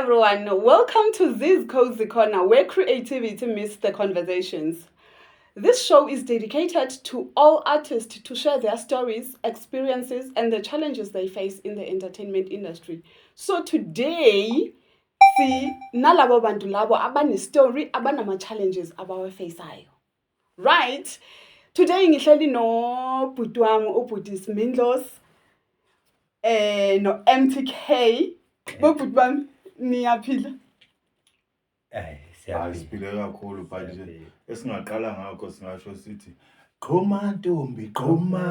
Everyone. Welcome to Z's Cozy Corner, where creativity meets the conversations. This show is dedicated to all artists to share their stories, experiences, and the challenges they face in the entertainment industry. So today, si nalabo bantu labo abane-story, abanama-challenges abawa-face-ayo. Right? Today ngihleli nobhuti wami, ubhuti Smindlos, no MTK. Bobhuti bami, niyaphila? Hayi, Hayi, siyaphila. siphile kakhulu, but nje Siyaphila. esingaqala ngakho singasho sithi, "Qhoma ntombi, qhoma."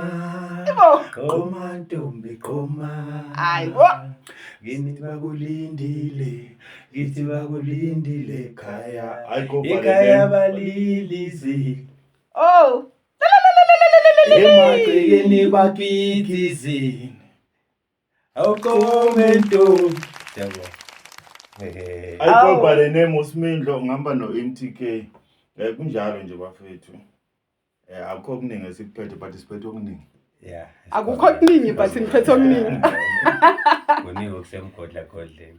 Yebo. Qhoma ntombi, qhoma. Hayi bo. Ngithi bakulindile, ngithi bakulindile ekhaya. Hayi, go Ekhaya Balele. balilizi. Oh. Emagcekeni baphithizini. Awuqhome ntombi. Siyabonga. I Awu. go by the name uSmindlo, ngihamba no-MTK. Kunjalo nje, bafethu. Akukho okuningi esikuphethe, but siphethe okuningi. Yeah. Akukho okuningi, but niphethe okuningi. Kuningi okusemgodlagodleni.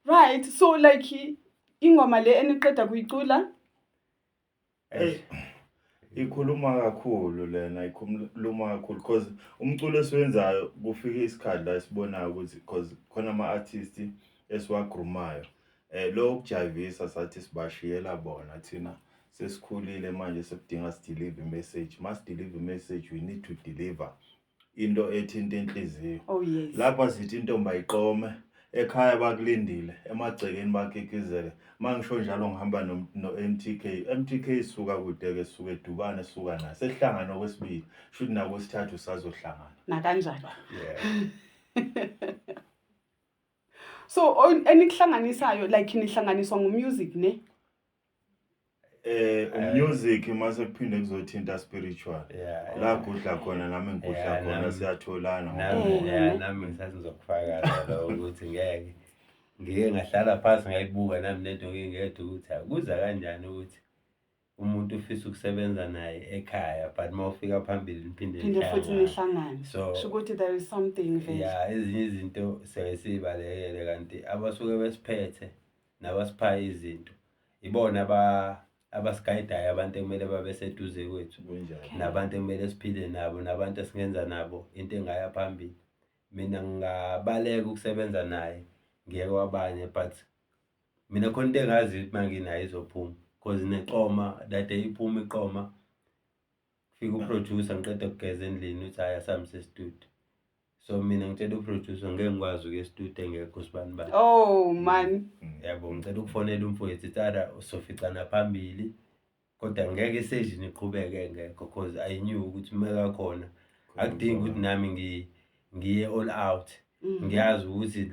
Right. So like ingoma le eniqeda kuyicula, Hey, ikhuluma kakhulu lena, ikhuluma kakhulu because umculo esiwenzayo kufike isikhathi la esibonayo ukuthi, because khona ama-artist esiwa-groom-ayo, lo ukujayivisa sathi sibashiyela bona. Thina sesikhulile manje, sekudinga si-deliver message. Masi-deliver message, we need to deliver into ethinta inhliziyo. Lapha sithi intombi ayiqome, ekhaya bakulindile, emagcekeni bakikizele. Mangisho njalo, ngihamba no-MTK. MTK suka kude-ke, suka eDubane, suka naye sesihlangana okwesibili, shuthi nakwesithathu sazohlangana. Nakanjani. Yeah. So enikuhlanganisayo, like nihlanganiswa ngu-music, ne? Umusic, mase kuphinde kuzothinta spiritual. La gudla khona nami ngigudla khona, siyatholana. Nami yeah, nami ngisathi ngizokufakaza lo ukuthi ngeke ngike ngahlala phansi ngayibuka nami lento ngingedwa ukuthi akuza kanjani ukuthi umuntu ufisa ukusebenza naye ekhaya, but uma ufika phambili niphinde Phinde futhi nihlangane. Nihlangane. So Sho ukuthi there is something vele. Yeah, ezinye izinto sike siyibalekele, kanti abasuke besiphethe nabasiphayo izinto ibona abasi-guide-ayo, abantu ekumele babe seduze kwethu, Kunjalo. Nabantu ekumele siphile nabo, nabantu esingenza nabo into engaya phambili. Mina ngingabaleka ukusebenza naye ngiye kwabanye, but mina khona into engaziyo ukuthi uma nginayo izophuma, cause neqoma that day iphuma iqoma, kufika u-producer, ngiqeda ukugeza endlini, uthi, "Hhayi, asihambise e-studio." So mina ngitshela u-producer, ngeke ngikwazi ukuya e-studio engekho sibani bani. Oh man. Yabo, ngicela ukufonela umfowethu, tsara soficana phambili, kodwa ngeke i-session iqhubeke engekho, cause I knew ukuthi uma kakhona akudingi ukuthi nami ngiye all out. Ngiyazi ukuthi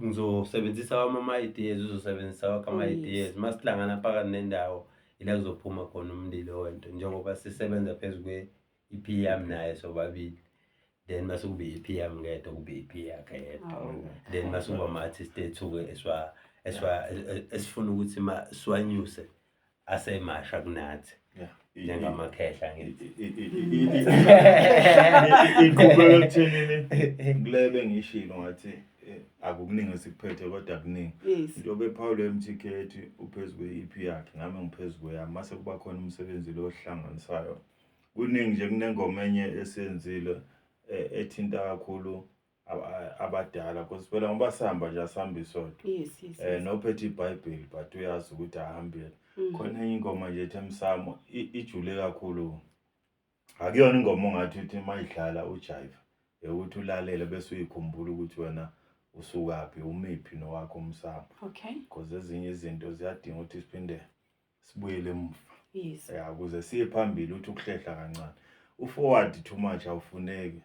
ngizosebenzisa wami ama-ideas, uzosebenzisa wakho ama-ideas. Uma sihlangana phakathi nendawo, ila kuzophuma khona umlilo wento, njengoba sisebenza phezu kwe-EP yami naye sobabili, then mase kube i-EP yami ngedwa, kube i-EP yakhe yedwa, then mase kuba ama-artist ethu-ke esifuna ukuthi ma siwanyuse asemasha kunathi, njengamakhehla ngithi. Iqhubeka ekuthenini kule bengishilo ngathi akukuningi esikuphethe, kodwa kuningi. Njengoba ephawule MTK ethi uphezu kwe-EP yakhe, nami ngiphezu kweyami, mase kuba khona umsebenzi lo ohlanganisayo. Kuningi nje, kunengoma enye esiyenzile ethinta kakhulu abadala, because phela ngoba sihamba nje asihambi sodwa. Nophethe iBhayibheli, but uyazi ukuthi ahambi yedwa. Khona enye ingoma nje ethi "Emsamo", ijule kakhulu. Akuyona ingoma ongathi uthi mayidlala ujive, ukuthi ulalele bese uyikhumbula ukuthi wena usukaphi, umiphi nowakho umsamo, because ezinye izinto ziyadinga ukuthi siphinde sibuyele emuva, ya, ukuze siye phambili. Uthi ukuhlehla kancane, u-forward too much awufuneki,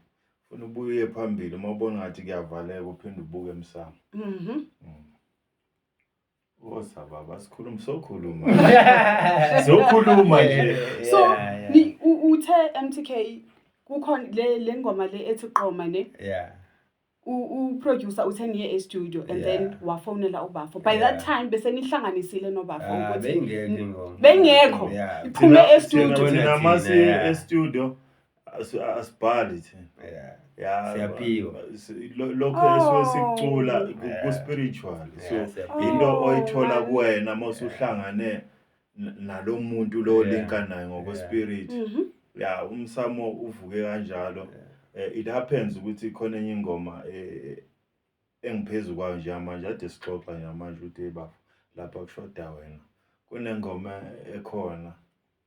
funa ubuye phambili. Uma ubona ngathi kuyavaleka, uphinde ubuke emsamo. Woza baba, sikhuluma, sokhuluma, sokhuluma nje. So Yeah. uthe MTK kukhona le ngoma le ethi "Qoma", ne? Yeah. U-producer uthe niye e-studio and then wafonela ubafo. By that time bese nihlanganisile nobafo Ah, ukuthi beyingekho ingoma. Beyingekho. Yeah. Iphume e-studio. Thina Thina, masiye yeah. e-studio. Asibhali thina. Yeah, siyaphiwa. Lokho esuke sikucula ku-spiritual, so into oyithola kuwena mawusuhlangane nalo muntu lo linka naye ngokwe-spirit. Ya, umsamo uvuke kanjalo. It happens ukuthi khona enye ingoma engiphezu kwayo njengamanje, ade sixoxa njengamanje ukuthi, hey bafo, lapha kushoda wena. Kunengoma ekhona,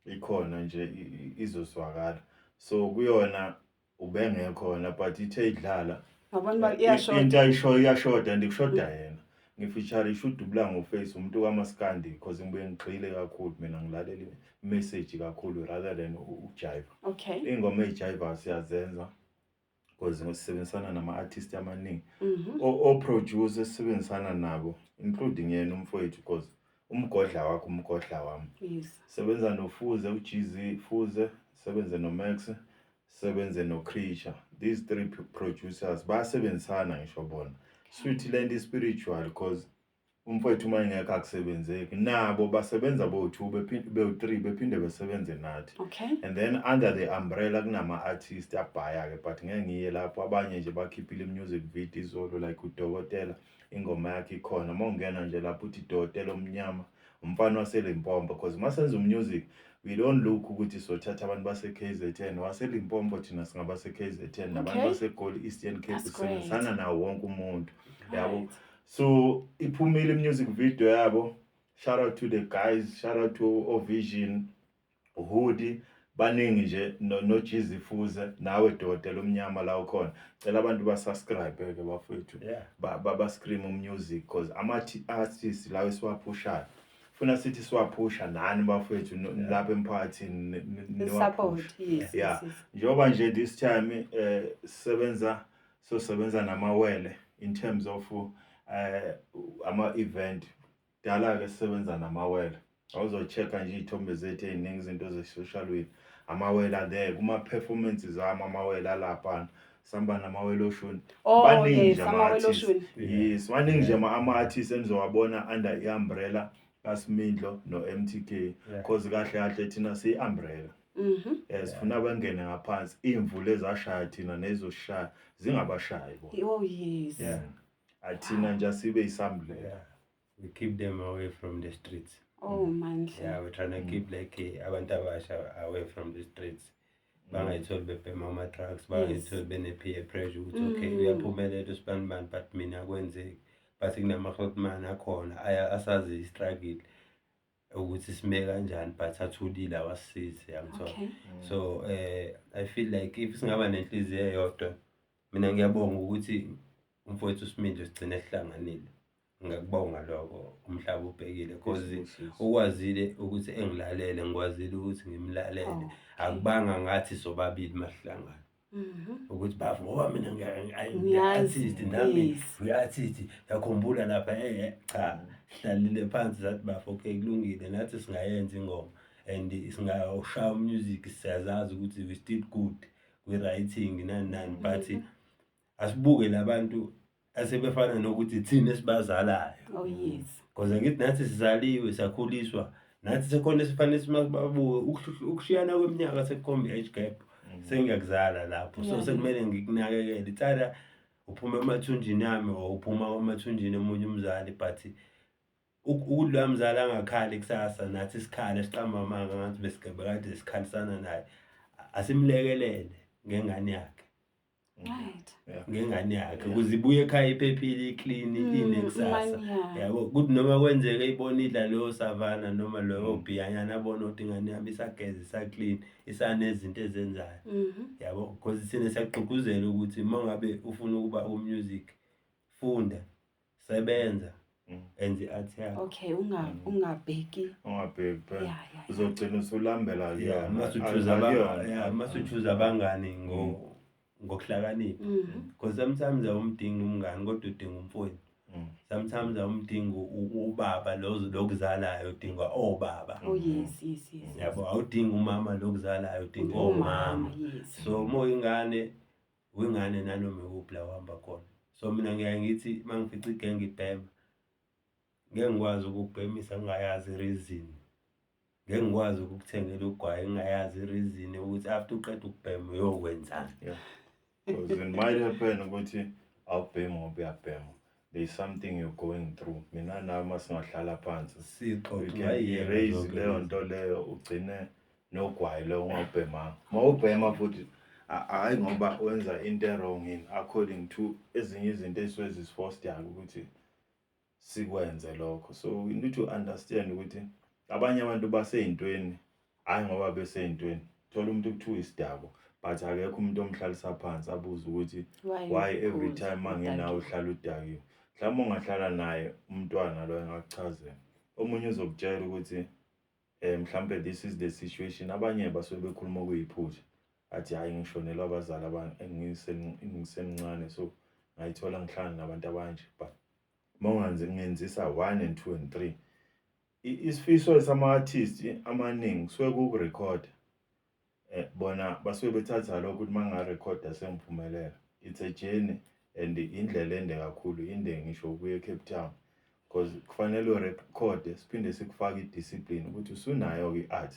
ikhona nje, izozwakala. So kuyona ubengekhona, but ithe idlala Ngabona uba iyashoda. Into ayishoyo iyashoda and kushoda yena. Ngifeature udubula ngoface, umuntu kaMaskandi, because ngibuye ngigxile kakhulu mina, ngilalela message kakhulu rather than ukujive. Ingoma ezijive siyazenza because sisebenzisana nama-artist amaningi, o-producer esisebenzisana nabo, including yena umfowethu, because umgodla wakho umgodla wami. Sebenza noFuze, uGZ Fuze, sebenze noMax, sebenze noCreature. These three producers bayasebenzisana ngisho bona. Sweet lento spiritual, because umfowethu uma engekho akusebenzeki. Nabo basebenza bowu-two, bewu-three, bephinde besebenze nathi. And then under the umbrella kunama-artist abhaya-ke, but ngeke ngiye lapho. Abanye nje bakhiphile i-music video izolo, like uDokotela, ingoma yakhe ikhona. Uma ungena nje lapho uthi Dokotela Omnyama, umfana waseLimpopo, because uma senza umusic we don't look ukuthi sothatha abantu base-KZN, waseLimpopo, thina singabase-KZN nabantu baseGoli, Eastern Cape. That's great. Sisebenzisana nawo wonke umuntu, yabo. So iphumile i-music video yabo. Shout out to the guys, shout out to Ovision, Hoodie, baningi nje, no Jizi Fuze, nawe Dokotela Omnyama la ukhona. Cela abantu ba-subscribe ke bafethu, ba-stream music, because ama artists la esiwaphushayo, funa sithi siwaphusha nani bafethu, lapha emphakathini The support. niwaphushe. Yes. Njengoba nje this time sebenza, sosebenza namawele in terms of ama event dala ke, sisebenza namawele. Awuzo-check-a nje iy'thombe zethu ey'ningi, izinto ze-social media, amawele are there kuma performances ami, amawele alaphana, sihamba namawele oshuni. Oh, Baningi yes, nje amawele ama-artists. oshuni. Yes, baningi nje ama-artists enizowabona under i-umbrella kaSimidlo no-MTK, cause kahle kahle thina siyi-umbrella. Sifuna bangene ngaphansi, iy'mvula ezashaya thina nezoshaya zingabashayi bona. Oh yes. Athina nje asibe isambulela. Yeah. We keep them away from the streets. Oh man. Yeah, we're trying to keep like abantu abasha away from the streets. Bangayitholi bebhema ama-drugs, bangayitholi bene-peer pressure ukuthi okay, uyaphumelela usibanibani but mina akwenzeki. But kunama-hotman akhona aya asazi i-struggle ukuthi sime kanjani, but athulile, awasisizi, yangithola. So I feel like if singaba nenhliziyo eyodwa, mina ngiyabonga ukuthi umfowethu uSimidlo sigcine sihlanganile. Ngiyakubonga lokho, umhlaba ubhekile, cause Isibusiso. ukwazile ukuthi engilalele, ngikwazile ukuthi ngimlalele. Akubanga ngathi sobabili masihlangana ukuthi bafu, ngoba mina Ngiyazi, ngiyi-artist nami, uyi-artist, yakhumbula lapha, cha, sihlalile phansi sathi bafo, okay, kulungile, nathi singayenza ingoma and singawushaya music, siyazazi ukuthi we still good kwi-writing nani nani, but asibuke labantu asebefana nokuthi thina esibazalayo. Oh yes. Because angithi nathi sizaliwe, sakhuliswa nathi, sekhona esifanele sibabuke. Ukushiyana kweminyaka sekukhomba i-age gap, sengiyakuzala lapho, so sekumele ngikunakekele. Itsala uphuma emathunjini ami or uphuma emathunjini omunye umzali, but ukuthi loya mzali angakhali kusasa, nathi sikhale siqamba amanga ngathi besigebe kade sikhalisana naye, asimlekelele ngengane yakhe, ngengane yakhe, ukuze ibuye ekhaya iphephile, iclean, inekusasa, Man, yeah. yabo, kuthi noma kwenzeka ibona idla leyo savana noma leyo bhiyanyana, abone ukuthi ingane yami isageza, isaclean, isanezinto ezenzayo, yabo, because thina siyagqugquzela ukuthi uma ngabe ufuna ukuba ku-music, funda, sebenza, enze i-art yakho. Okay, ungabheki. Ungabheki phela. Yeah. Uzogcina usulambela kuyona. Mase uchoose Akuyona. Yeah, mase uchoose abangani ngokuhlakanipha, because sometimes awumdingi umngani kodwa udinga umfowenu. Sometimes awumdingi ubaba lo lokuzalayo, udinga obaba. Oh yes. Yabo, awudingi umama lokuzalayo, udinga Umama, omama. So uma uyingane, uyingane nanoma ikuphi la uhamba khona. So mina ngiyaye ngithi uma ngifica igenge ibhema, ngeke ngikwazi ukukubhemisa ngingayazi reason. Ngeke ngikwazi ukukuthengela ugwayi ngingayazi i-reason ukuthi after uqeda ukubhema uyokwenzani. Yeah. Because it might happen ukuthi awubhemi ngoba uyabhema. There is something you're going through. Mina nawe masingahlala phansi. We Sixoxe can ungayiyeka erase zonke leyo lezi. nto leyo, ugcine nogwayi lo ungawubhemanga. Mawubhema futhi, hhayi ngoba wenza into e-wrong yini, according to ezinye izinto ey'suke zisi-force-ayo ukuthi sikwenze lokho. So we need to understand ukuthi abanye abantu basey'ntweni, hhayi ngoba besey'ntweni. Thola umuntu kuthiwa isidakwa, but akekho umuntu omhlalisa phansi abuze ukuthi why every uphuza time manginawe udakiwe? uhlala udakiwe. Mhlawumbe ungahlala naye umntwana lo engakuchazela. Omunye uzokutshela ukuthi mhlambe this is the situation. Abanye basuke bekhuluma okuyiphutha. Athi hhayi, ngishonelwe abazali ngisemncane, so ngayithola ngihlala nabantu abanje, but mawungenzisa 1 and 2 and 3. Isifiso sama-artist amaningi kusuke kuwukurekhoda. Bona basuke bethatha lokho ukuthi mangarekhoda sengiphumelela. It's a journey and indlela ende kakhulu, inde ngisho ukuya e-Cape Town, because kufanele urekhode, siphinde sikufake i-discipline ukuthi usunayo-ke i-art.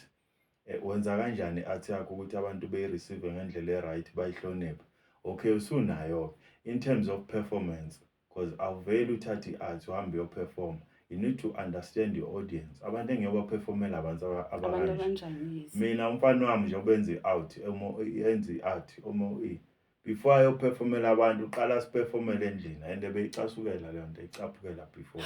Wenza kanjani i-art yakho ukuthi abantu beyi-receive ngendlela e-right, bayihloniphe. Okay, usunayo-ke in terms of performance, because awuveli uthathe i-art uhambe uyo-perform. You need to understand your audience. Abantu engiyoba-performela abantu Abantu abakanje. abanjani, yes. Mina umfana wami nje obenza i-out, yenza i-art, before ayo-performela abantu, uqala asi-performele endlini, and beyicasukela leyo nto, icaphukela before.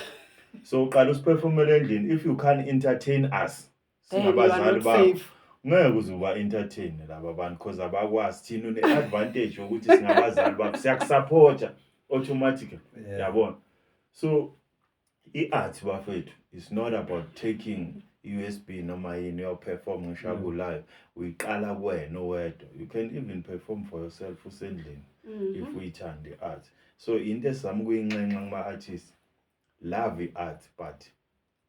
So uqala usi-performele endlini, if you can't entertain us, Then you are singabazali not bakho, safe. ngeke uze uba-entertain laba bantu, because abakwazi. Thina une-advantage yokuthi singabazali bakho, siyakusupporta automatically. Yabona? So i-art bafethu is not about taking USB noma yini uyo-perform ngisho akulayo. Uyiqala kuwena uwedwa. You can even perform for yourself usendlini if uyithanda i-art. So into esizama ukuyinxenxa kuma-artists, love i-art, but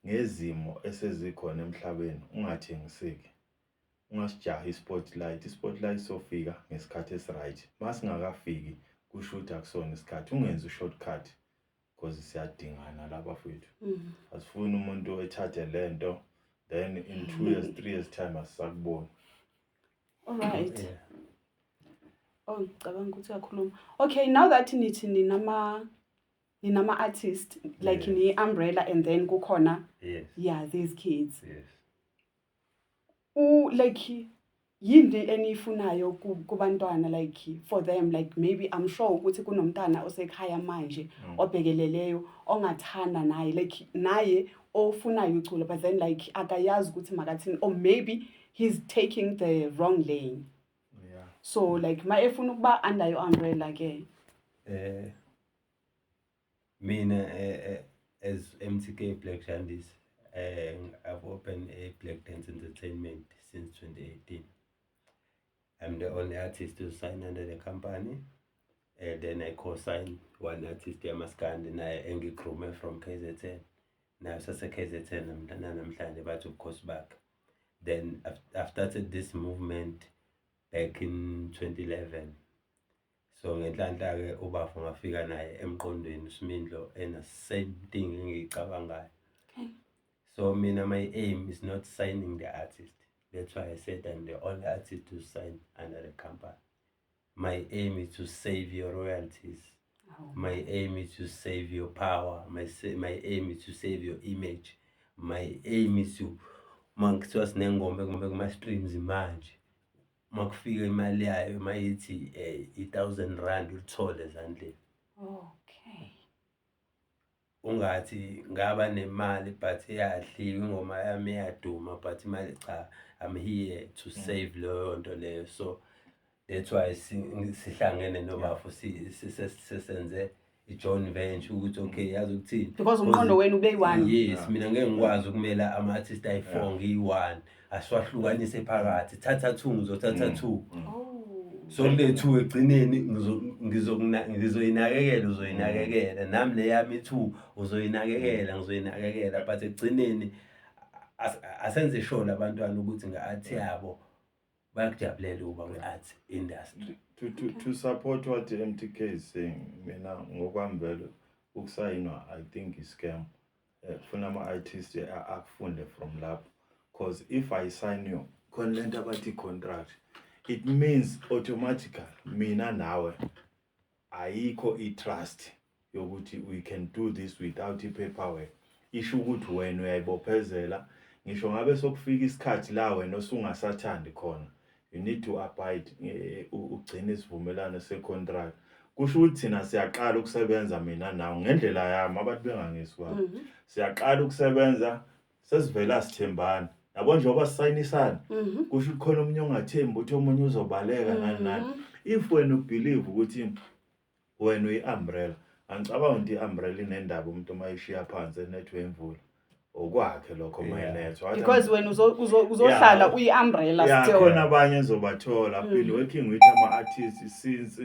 ngezimo esezikhona emhlabeni ungathengiseki. Ungasijahi i-spotlight. I-spotlight sofika ngesikhathi esi-right. Masingakafiki kusho ukuthi akusona isikhathi. Ungenzi u-shortcut, because siyadingana la bafethu. Asifuni umuntu ethathe lento, then in 2 years, 3 years time asisakuboni. All right. Yeah. Oh, ngicabanga ukuthi uyakhuluma. Okay, now that nithi ninama artist, like ni umbrella and then kukhona yeah, these kids. U like yini eniyifunayo kubantwana, like for them, like maybe I'm sure ukuthi kunomntana osekhaya manje obhekeleleyo ongathanda naye, like naye ofunayo uculo, but then like akayazi ukuthi makathini, or maybe he's taking the wrong lane. So like ma efuna ukuba under your umbrella ke. Mina as MTK Black Shandis, I've opened a Black Dance Entertainment since 2018. I'm the only artist to sign under the company. Then I co-sign one artist yamaskandi naye engigroome from KZN. Now sase KZN namhlanje bathi ubukhosi bakhe. Then I've started this movement back in 2011. So ngenhlanhla ke ubafo ngafika naye emqondweni uSimindlo ena same thing engiyicabangayo. So mina my aim is not signing the artist. That's why I said I'm the only artist to sign under the company. My aim is to save your royalties. Oh. My aim is to save your power. My aim is to save your image. My aim is to mangithiwa sinengoma kuma streams manje. Makufika imali yayo mayithi i-1000 rand ulithole ezandleni. Ungathi ngaba nemali but iyadliwa ingoma yami iyaduma but imali cha, I'm here to save leyo nto leyo. So that's why sihlangene nobafo sesenze i-joint venture ukuthi okay yazi ukuthini, because umqondo wenu ube yi-one. Yes, mina ngeke ngikwazi ukumela ama-artist ayi-4 ngiyi-one, asiwahlukanise phakathi, thatha 2 ngizothatha 2. So kule 2 egcineni ngizoyinakekela, uzoyinakekela nami le yami 2 uzoyinakekela, ngizoyinakekela, but egcineni asenze sure labantwana ukuthi nge-art yabo bayakujabulela ukuba kwi-art industry. To support what the MTK is saying, mina ngokwami vele ukusayinwa I think is scam. Kufuna ama-artist akufunde from lapho, Because if I sign you, khona lento abathi contract, it means automatically mina nawe ayikho i-trust yokuthi we can do this without i-paperwork. Isho ukuthi wena uyayibophezela, ngisho ngabe sokufika isikhathi la wena osungasathandi khona, you need to abide, ugcine isivumelwano se-contract. Kusho ukuthi thina siyaqala ukusebenza mina nawe ngendlela yami, abantu bengangizwa. Siyaqala ukusebenza, sesivela sithembana. Yabo, njengoba sisayinisana, kusho ukuthi khona omunye ongathembi ukuthi omunye uzobaleka, nani nani. If wena ubelieve ukuthi wena uyi-umbrella, angicabanga ukuthi i-umbrella inendaba umuntu uma eyishiya phansi enethwe imvula, okwakhe lokho uma enethwa. Because wena uzohlala uyi-umbrella still. Khona abanye engizobathola. I've been working with ama-artists since,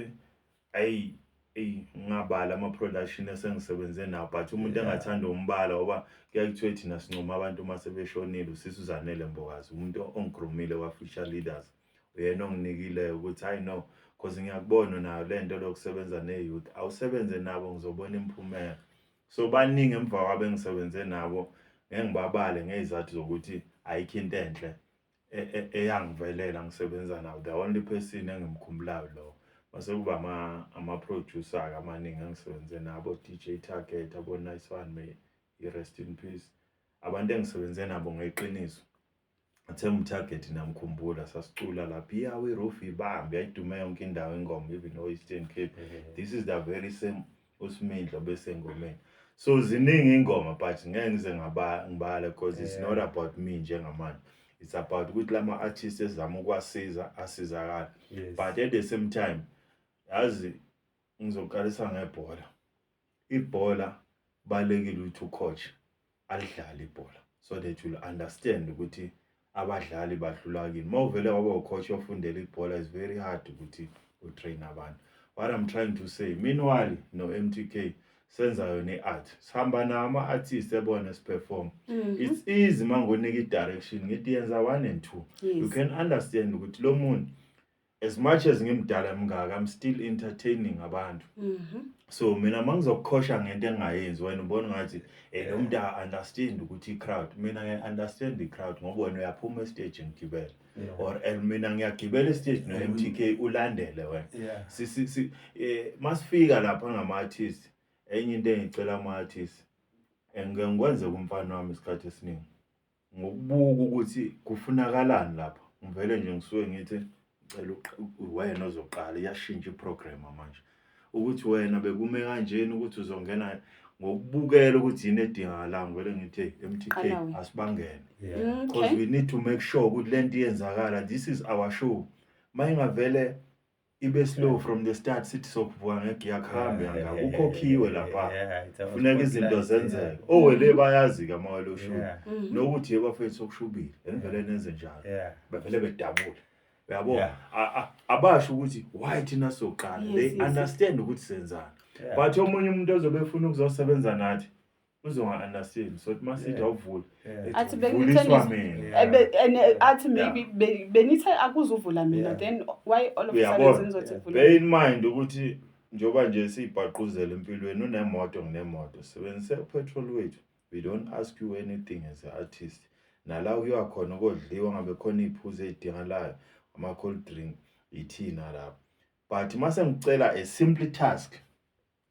ayi eyi, ngingabala ama-production esengisebenze nawo, but umuntu engathanda umbala, ngoba kuyaye kuthiwe thina sincoma abantu uma sebeshonile, usisi uZanele Mbokazi, umuntu ongigrumile wa-Future Leaders, uyena onginikile ukuthi hayi no, cause ngiyakubona nayo le nto lokusebenza ne-youth, awusebenze nabo, ngizobona imiphumela. So baningi emva kwabo engisebenze nabo, ngeke ngibabale ngey'zathu zokuthi ayikho into enhle eyangivelela ngisebenza nabo. The only person engimkhumbulayo lo, mase kuba ama-producer-ke amaningi engisebenze nabo, DJ Target, abo-Nice One, may he rest in peace, abantu engisebenze nabo ngeqiniso. Ngithemba uTarget niyamkhumbula, sasicula lapha iyawa i-roof ibambe, yayidume yonke indawo ingoma, even o-Eastern Cape. This is the very same uSimindlo bese engomeni. So ziningi ingoma, but ngeke ngize ngibale because it's not about me njengamanje, it's about ukuthi lama artists ezama ukuwasiza asizakala. But at the same time, yazi, ngizoqalisa ngebhola. Ibhola balekile ukuthi ucoach alidlale ibhola so that you'll understand ukuthi abadlali badlula kini. Uma uvele waba ucoach ofundela ibhola, is very hard ukuthi utrain abantu. What I'm trying to say, meanwhile no-MTK senza yona i-art, sihamba nawo ama-artist ebona siperform. It's easy uma ngonika i-direction, ngithi yenza one and two. You can understand ukuthi lo muntu, as much as ngimdala mngaka, I'm still entertaining abantu. So mina uma ngizokukhosha ngento engingayenzi, wena ubona ngathi lo muntu a-understand ukuthi i-crowd, mina ngiya-understand i-crowd ngoba wena uyaphuma estage ngigibele, or and mina ngiyagibela estage no-MTK, ulandele wena. Si si si masifika lapha ngama-artist, enye into engicela ama-artist, ngike ngikwenze kumfana wami isikhathi esiningi, ngokubuka ukuthi kufunakalani lapha, ngivele nje ngisuke ngithi ngicela wena ozoqala, iyashintsha iprogram manje, ukuthi wena bekume kanjeni, ukuthi uzongena ngokubukela ukuthi yini edingakalayo, ngivele ngithi, hey MTK, Qala wena. Asibangene because we need to make sure ukuthi lento iyenzakala. This is our show. Mayingavele ibe slow from the start, sithi sokuvuka ngegiya, kuhambe kangaka, kukhokhiwe lapha. Yeah, it's our Funeka izinto spotlight, zenzeke. Owele bayazi-ke amawele oshuni nokuthi yebo bafethu, sokushubile, enivele nenze njalo, bevele bedabule, uyabo. Abasho ukuthi why thina soqala. They understand ukuthi senzani. But omunye umuntu ozobe efuna ukuzosebenza nathi uzonga-understand, so masithi awuvule, ethi Athi uvuliswa mina. And athi maybe benithe akuzuvula mina, then why all of a sudden Uyabona? senizothi vula? Bear in mind ukuthi njengoba nje siyibhaquzela empilweni, unemoto, nginemoto, sisebenzise upetrol wethu. We don't ask you anything as an artist. Nala kuyiwa khona kodliwa, ngabe khona iy'phuzo ey'dingakalayo, ama-cold drink, ithina lapho. But mase ngicela a simple task,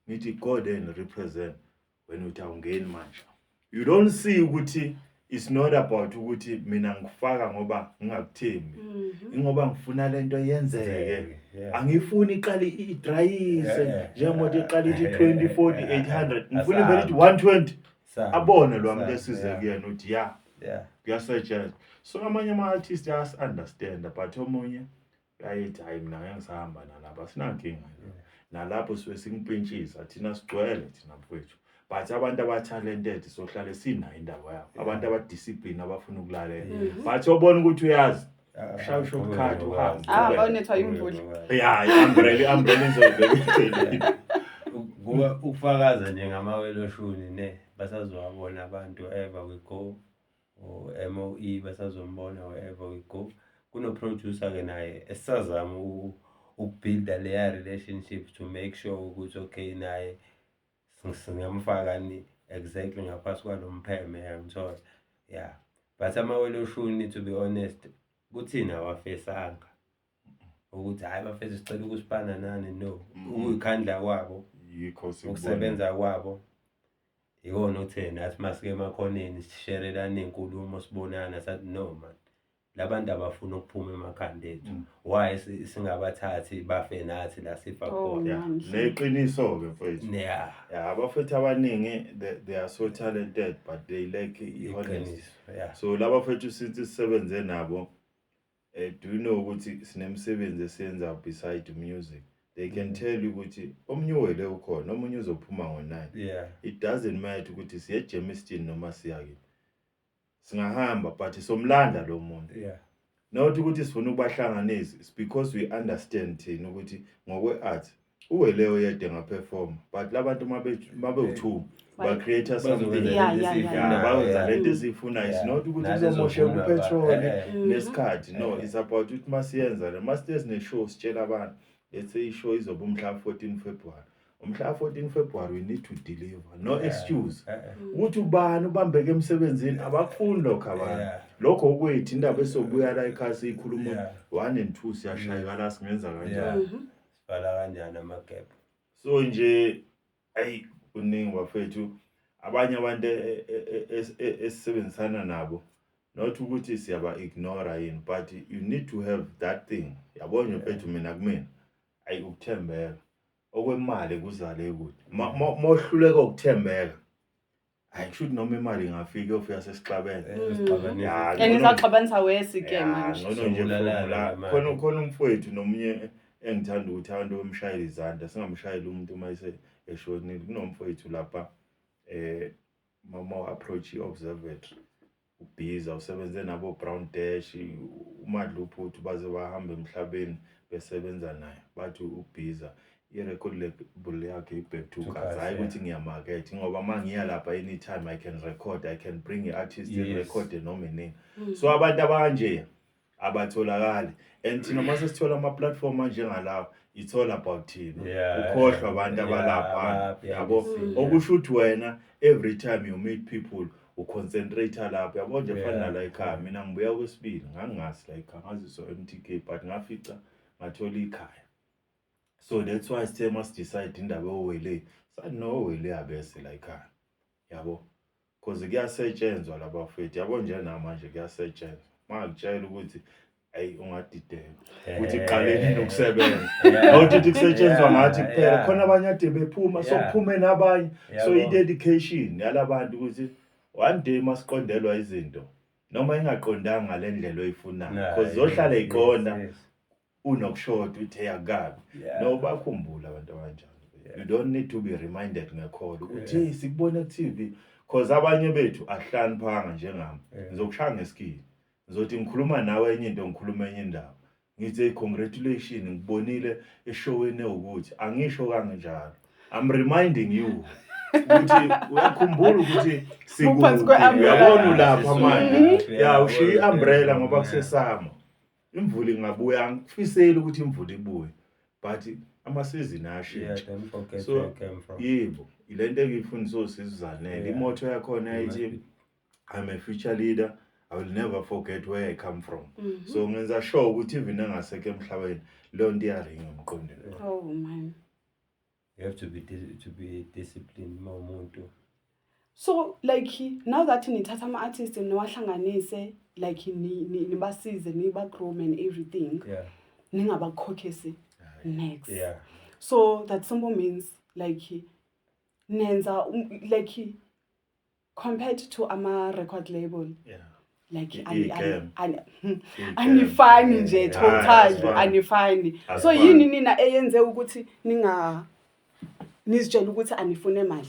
ngithi go there and represent, wena uthi awungeni manje. You don't see ukuthi it's not about ukuthi mina ngifaka ngoba ngingakuthembi, ingoba ngifuna lento yenzeke. Angifuni iqale idrayise njengoba iqala ithi 20 40 800, ngifuna ivele ithi 120, abone lo muntu esize kuyena ukuthi ya, kuyasetshenzwa. So amanye ama-artist ayasi-understand, but omunye uyayithi, hayi, mina ngeke ngisahamba nalapha, asinankinga nalapho, suke singipintshisa thina, sigcwele thina mfowethu. But abantu aba-talented sohlale sinayo indawo yabo, abantu abadiscipline, abafuna ukulalela, but obona ukuthi uyazi, shaya ushortcut, uhambe. Ah, uqhubeke. bawunethwa imvula. Ya, i-umbrella izoyibeka eceleni. Kuba ukufakaza nje ngamawele oshuni ne, basazowabona abantu wherever we go, or MOE basazombona wherever we go. Kuno-producer ke naye esisazama ukubuilda leya relationship to make sure ukuthi okay, naye singamfaka ni exactly ngaphasi kwalo mpheme, yangithola. Yeah. But amawele oshuni, to be honest, kuthina awafesanga ukuthi hhayi bafethu sicela ukusipana nani, no. Ukuyikhandla kwabo, Yikho sikubona. Ukusebenza kwabo ikona othe nathi masike emakhoneni sisherelane iy'nkulumo, sibonana, sathi no man, labantu abafuna ukuphuma emakhanda ethu. Why singabathathi bafe nathi la sifa Oh, khona? Yeah. man. Neqiniso-ke, mfethu. Yeah, abafethu abaningi they are so talented, but they lack i-honesty. Iqiniso, yeah. So laba fethu sithi sisebenze nabo, do you know ukuthi sinemsebenzi esiyenza beside music? They can tell you ukuthi omunye uwele ukhona, omunye uzophuma ngo-9. It doesn't matter ukuthi siye eGermiston noma siya kephi, singahamba, but somlanda lo muntu. Not ukuthi sifuna ukubahlanganisa, it's because we understand thina ukuthi ngokwe-art uwele oyedwa engaperform, but labantu mabe u-two ba-create something. Bazokwenza lento esiyifunayo, Yeah, bawenza lento esiyifunayo. It's not ukuthi Nathi kuzomosheka ezofuna upetrol nesikhathi, no. It's about ukuthi masiyenza le, masithe sine-show, sitshela abantu, let's say i-show izoba umhla 14 February, umhla 14 February we need to deliver, no excuse ukuthi ubani ubambeke emsebenzini. Abakufuni lokho abantu. Lokho okwethu indaba esobuya la ekhaya siyikhuluma. 1 and 2 siyashayeka la, singenza kanjani? Sivala kanjani amagap? So nje ayi, kuningi bafethu. Abanye abantu esisebenzisana nabo, not ukuthi siyaba ignore yini, but you need to have that thing, yabo nje mfethu. Mina, kumina ayi, ukuthembeka okwemali kuzale kude. Mohluleka ukuthembeka, hayi, kusho ukuthi noma imali ingafika, iyofika sesixabene. Sixabanisa. Ya, And ngcono- izaxabanisa wesi ke Ya, manje. ngcono nje Sobulalana from la. ngemali. Khona umfowethu nomunye engithanda ukuthi abantu bemshayele izandla, singamshayeli umuntu uma ese eshonile. Kunomfowethu lapha, mama approach i-Observatory, ubhiza usebenze nabo Brown Dash, uMadluphuthu, baze bahamba emhlabeni besebenza naye. Bathi ubhiza i-record label yakhe i-Back to To Cars. Cars, Hhayi yeah. ukuthi ngiyamaketha, ngoba uma ngiya lapha anytime I can record, I can bring i-artist, record noma inini. So abantu abanje abatholakali, and thina mase sithola ama-platform anjengalawa, it's all about thina. Ukhohlwa abantu abalapha, yabo. Behind the scene, Okusho ukuthi wena every time you meet people, uconcentrate lapho, yabo nje. Fana nala ekhaya, mina ngibuya kwesibili, ngangingazi la ekhaya, ngaziswa MTK, but ngafica ngathola ikhaya. So that's why sithe masidecide indaba yowele, sathi no, owele abese la ekhaya, yabo, cause kuyasetshenzwa labafethu, yabo nje. Namanje kuyasetshenzwa. Mangakutshela ukuthi ayi, ungadideka ukuthi qaleni nokusebenza. Not ukuthi kusetshenzwa ngathi kuphela, khona abanye ade bephuma, so kuphume nabanye. So i-dedication yalabantu ukuthi one day masiqondelwa izinto, noma ingaqondanga ngale ndlela oyifunayo, because zohlala iqonda, unokushoda uthi hey, akukabi. No, bakhumbula abantu abanjalo. You don't need to be reminded ngekholo ukuthi hey, sikubone ku-TV, cause abanye bethu ahlaniphanga njengami. Ngizokushaya ngesikili, ngizothi ngikhuluma nawe enye into, ngikhuluma enye indaba, ngithi hey, congratulation, ngikubonile eshowini ewukuthi. Angisho kanjalo, I'm reminding you ukuthi uyakhumbula ukuthi Uphansi sikude, kwe-umbrella. uyabona ulapha manje. Ya, ushiya i-umbrella ngoba kusesama, imvula ingabuya. Angikufiseli ukuthi imvula ibuye, but amasizini ayashintsha. Don't forget So, where you came from. Yebo, ilento engiyifundisa osizuzanele. Imoto yakhona You must ithi I'm a future leader, I will never forget where I come from. So ngenza sure ukuthi even engasekho emhlabeni, leyo nto iyaringa emqondweni. Oh man. You have to be disciplined uma umuntu. So like now that nithatha ama-artist niwahlanganise, like nibasize, niba-groom and everything, ningabakhokhisi next. So that simple means like nenza like compared to ama-record label, like Iy'gem. Iy'gem. anifani nje. Totally. Asifani. Anifani. So Asifani. yini nina eyenze ukuthi ninga nizitshele ukuthi anifune mali?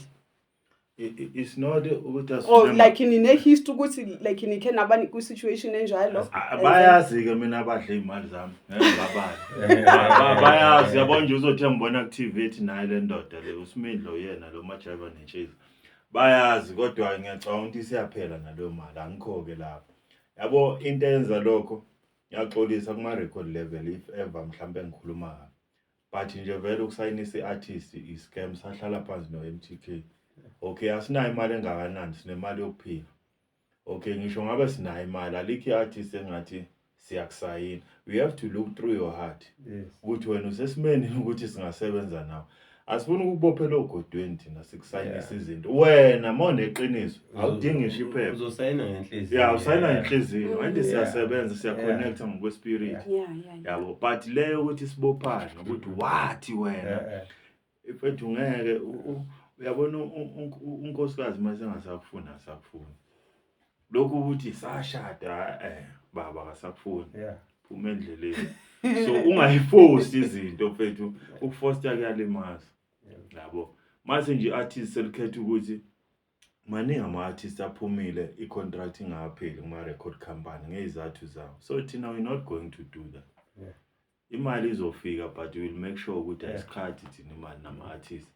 It's not ukuthi Or asifune. like nine-history ukuthi like nikhe naba kwi-situation enjalo? Bayazi-ke mina abadle iy'mali zami, ngeke ngibabale. Bayazi, yabo nje, uzothi engibona ku-TV ethi naye le ndoda le, uSimidlo, yena lo majayiva nentshezi, bayazi. Kodwa ngiyacabanga ukuthi isiyaphela naleyo mali, angikho-ke lapho, yabo. Into eyenza lokho, ngiyaxolisa kuma-record level if ever mhlampe ngikhuluma kabi, but nje vele ukusayinisa i-artist i-scam. Sahlala phansi no-MTK, okay, asinayo imali engakanani, sinemali yokuphila. Okay, ngisho ngabe sinayo imali, alikho i-artist engathi siyakusayina. We have to look through your heart ukuthi wena usesimeni ukuthi singasebenza nawe. Asifuni ukukubophela ogodweni thina sikusayinisa izinto. Wena uma uneqiniso awudingi ngisho iphepha. Uzosayina ngenhliziyo. Yeah, usayina ngenhliziyo. Anti siyasebenza, siyaconnecta ngokwespirit. Yabo, but leyo ukuthi sibophane ukuthi wathi wena mfethu ngeke uyabona unkosikazi mase engasakufuni asakufuni. Lokhu ukuthi sashada baba akasakufuni. Phuma endleleni. So ungayiforce izinto mfethu, ukuforce kuyalimaza. Yabo. Mase nje i-artist selikhetha ukuthi maningi ama-artist aphumile i-contract ingapheli kuma-record company ngey'zathu zawo. So thina we're not going to do that. Imali izofika, but we will make sure ukuthi ayisikhathi thina imali nama-artist.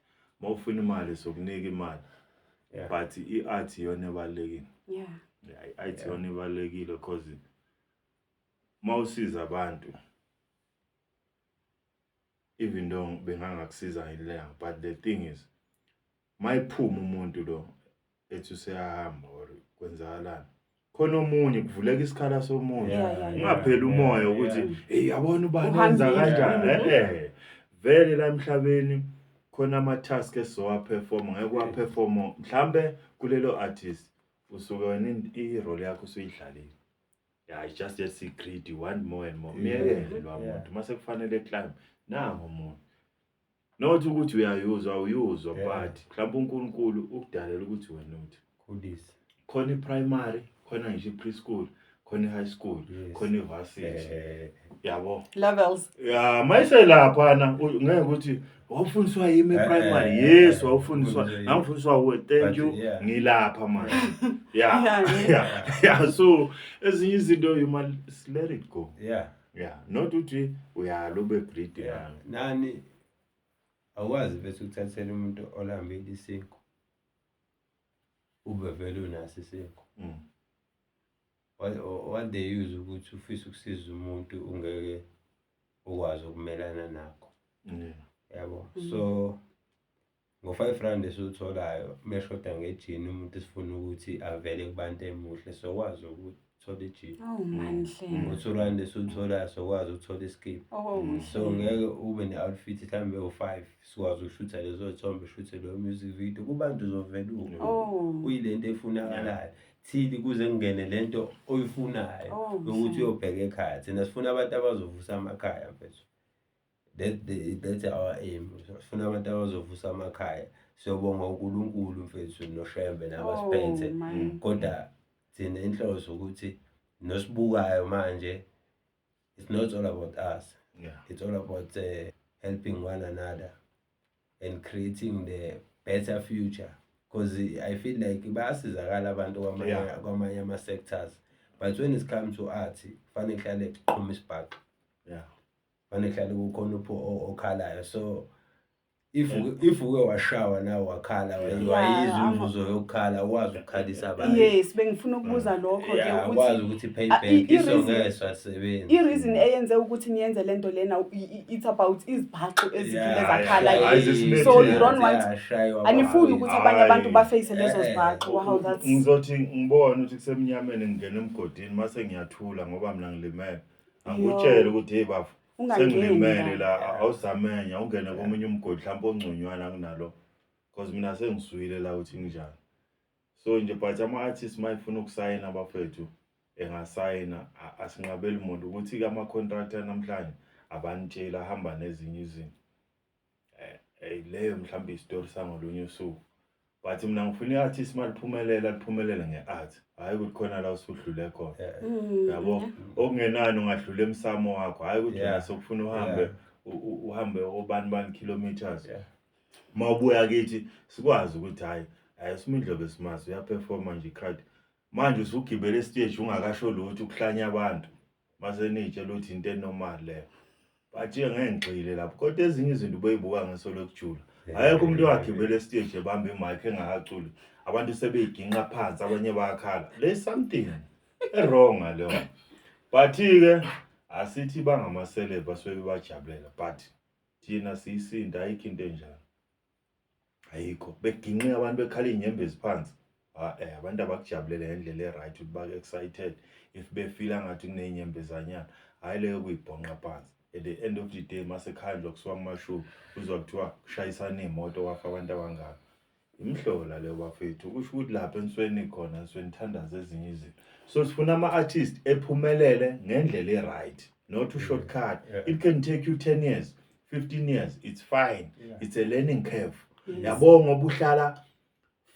Uma ufuna imali sokunika imali. But i-art iyona ebalulekile. Yeah, i-art iyona ebalulekile because mawusiza abantu, even though bengangakusiza ngelanga, but the thing is mayiphuma umuntu lo ethi useyahamba or kwenzakalani, khona omunye kuvuleka isikhala somunye. Ungapheli umoya ukuthi hey yabona ubani wenza kanjani. Vele la emhlabeni khona ama-task esizowa-perform, ngeke wa-perform mhlambe kulelo artist usuke wena i-role yakho usuyidlalile. Yeah, it's just that greed, you want more and more. Miyekele lo muntu mase kufanele climb nangu umuntu. Not ukuthi uyayuzwa awuyuzwa, but mhlawumbe uNkulunkulu ukudalela ukuthi wena uthi khulisa. Khona i-primary, khona ngisho i-preschool, khona i-high school, khona i-varsity. Yabo. Levels. Yeah, mayise lapha na ngeke ukuthi wawufundiswa yimi e-primary. Yes, wawufundiswa. Ngangifundiswa uwe, thank you. Ngilapha manje. Yeah. So ezinye izinto you must let it go. Yeah. Yeah, not ukuthi uyalo ube greedy. Nani awukwazi bese ukuthathela umuntu olambile isinkwa ube vele unaso isinkwa. What they use ukuthi ufise ukusiza umuntu ungeke ukwazi ukumelana nakho. Yabo. So ngo-5 rand esiwutholayo meshoda ngejini umuntu esifuna ukuthi avele kubantu emuhle sokwazi ukuthola ijini. Oh manhle. Ngo-2 rand esiwutholayo sokwazi ukuthola iskip. So ngeke ube ne-outfit mhlawumbe ewu-5 sikwazi ukushutha lezo thombe, ushuthe leyo music video kubantu uzovela uyilento efunakalayo. Thili kuze kungene lento oyifunayo ukuthi uyobheka ekhaya. Thina sifuna abantu abazovusa amakhaya mfethu. That's our aim. Sifuna abantu abazovusa amakhaya. Siyobonga uNkulunkulu mfethu noShembe nabasiphethe. Kodwa thina inhloso ukuthi nosibukayo manje, it's not all about us. It's all about helping one another and creating the better future. Because I feel like bayasizakala abantu kwamanye ama-sectors. But when it comes to art, kufanele kuhlale kuqhuma isibhaxu. Kufanele kuhlale kukhona okhalayo. So if uke washawa nawe wakhala, wayizwa umvuzo yokukhala, ukwazi ukukhalisa abanye. Yes, bengifuna ukubuza lokho ke ukuthi ukwazi ukuthi payback isongeke sasebenza. I-reason eyenze ukuthi niyenze lento lena, it's about izibhaxu ezithile zakhala. So you don't want, anifuni ukuthi abanye abantu baface lezo zibhaxu. Wow, that's ngizothi ngibone ukuthi kusemnyameni ngingena emgodini mase ngiyathula ngoba mina ngilimele. Angikutshele ukuthi hey bafo, sengilimele la, awuzamenya ungene komunye umgodi mhlawumbe ongconywana kunalo, because mina sengisuyile la ukuthi nginjani. So nje but ama-artists mayifuna ukusayina abafethu engasayina, asinqabeli umuntu ukuthi ama-contract namhlanje abanitsheli ahamba nezinye izinto. Leyo mhlawumbe isitori sangolunye usuku. But mina ngifuna i-artist maliphumelela liphumelele nge-art, hhayi ukuthi khona la usudlule khona. Yabo, okungenani ungadlula emsamo wakho, hhayi ukuthi wena sokufuna uhambe uhambe obani bani kilometers. Mawubuya kithi sikwazi ukuthi hhayi uSimindlo besimazi uyaperforma nje i-crowd. Manje usugibele stage ungakasho lutho ukuhlanya abantu. Mase nitshela ukuthi into enormal leyo. But ngeke ngigxile lapho. Kodwa ezinye izinto ubeyibuka ngeso lokujula. Ayekho umuntu owagibela estage ebamba imic engakaculi. Abantu sebeyiginqa phansi abanye bayakhala. There's something wrong ngaleyo. But ke asithi bangama-celeb asuke bebajabulela, but thina siyisinda ayikho into enjalo. Ayikho. Beginqe abantu bekhala inyembezi phansi. Abantu abakujabulele ngendlela e-right, ukuthi ba-excited if befila ngathi kuney'nyembezanyana, hhayi leyo kuyibhonqa phansi. At the end of the day, mase khanjwa kusuka kuma-show, kuzwa kuthiwa kushayisana iy'moto, kwafa abantu abangaka. Imhlola leyo bafethu, kusho ukuthi lapha enisuke khona nisuke nithandaza ezinye izinto. So sifuna ama-artist ephumelele ngendlela e-right, not u-shortcut. It can take you 10 years, 15 years, it's fine. It's a learning curve. Yabo, ngoba uhlala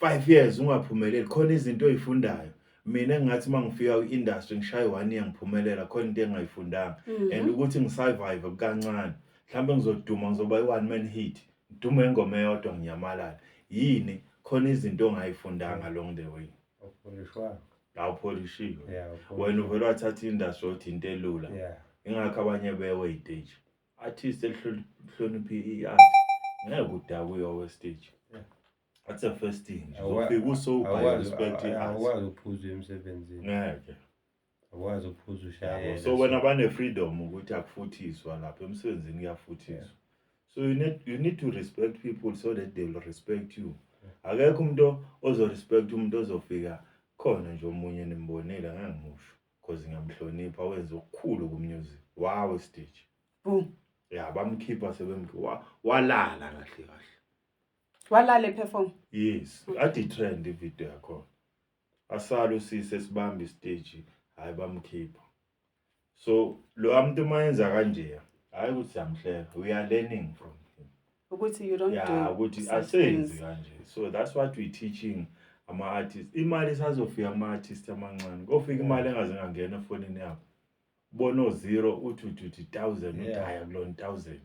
5 years ungaphumeleli, khona izinto oyifundayo. Mina engathi mangifika kwi-industry ngishaye 1 year ngiphumelela, khona into engayifundanga. And ukuthi ngisurvive kancane, mhlawumbe ngizoduma, ngizoba i-one man hit, ngidume ingoma eyodwa nginyamalala. Yini? Khona izinto ongayifundanga along the way. Awupolishwanga. Awupholishiwe. Yeah. Wena uvele wathatha i-industry othi into elula. Ingakho abanye bewe i-stage. Artist elihlonipha i-art ngeke udakwe uyowe stage. That's the first thing. Uzofika usober, respect i-art. Awukwazi ukuphuza emsebenzini. Ngeke. Awukwazi ukuphuza ushayela. So wena bane-freedom ukuthi akufuthiswa lapha emsebenzini, kuyafuthiswa. So you need to respect people so that they will respect you. Akekho umuntu ozo-respect umuntu ozofika khona nje omunye nimbonile, ngeke ngimusho because ngiyamhlonipha, wenza okukhulu ku-music wawe stage. Boom. Ya, bamkhipha sebemkhipha, walala kahle kahle. Walala perform. Yes, ade trend ivideo yakhona. Asala usisi esibamba istage, hayi bamkhipha. So lo muntu mayenza kanje, hayi ukuthi siyamhleka, we are learning from him. Ukuthi you don't do ukuthi such asenzi things. kanje. So that's what we teaching ama-artists. Imali isazofika ama-artist amancane. Kofika imali engaze ngangena efonini yakho. Ubona o-zero, uthi uthi 1000, uthi hayi akulona 1000.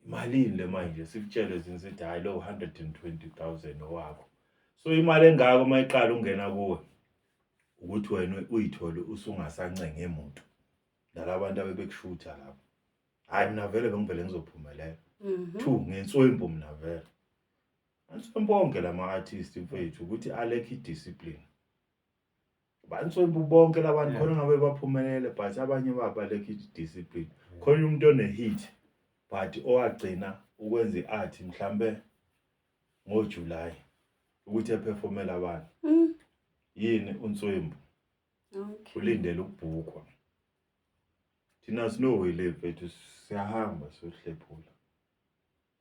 Imalini le manje? Sikutshele sithi hayi lo 120,000 owakho. So imali engako mayiqala ungena kuwe, ukuthi wena uyithole usungasancenge muntu. Nalabantu abebekushutha lapho. Hayi, mina vele bengivele ngizophumelela. Two, ngenswempu mina vele. Answempu bonke lama artists mfethu, ukuthi alekho i-discipline. Banswempu bonke labantu. Khona ngabe baphumelele, but abanye babo balekho i-discipline. Khona umuntu one-hit but owagcina ukwenza i-art mhlambe ngoJuly ukuthi eperformele abantu. Yini unswempu? Ulindele ukubhukwa. Thina sinowele mfethu, siyahamba siyohlephula.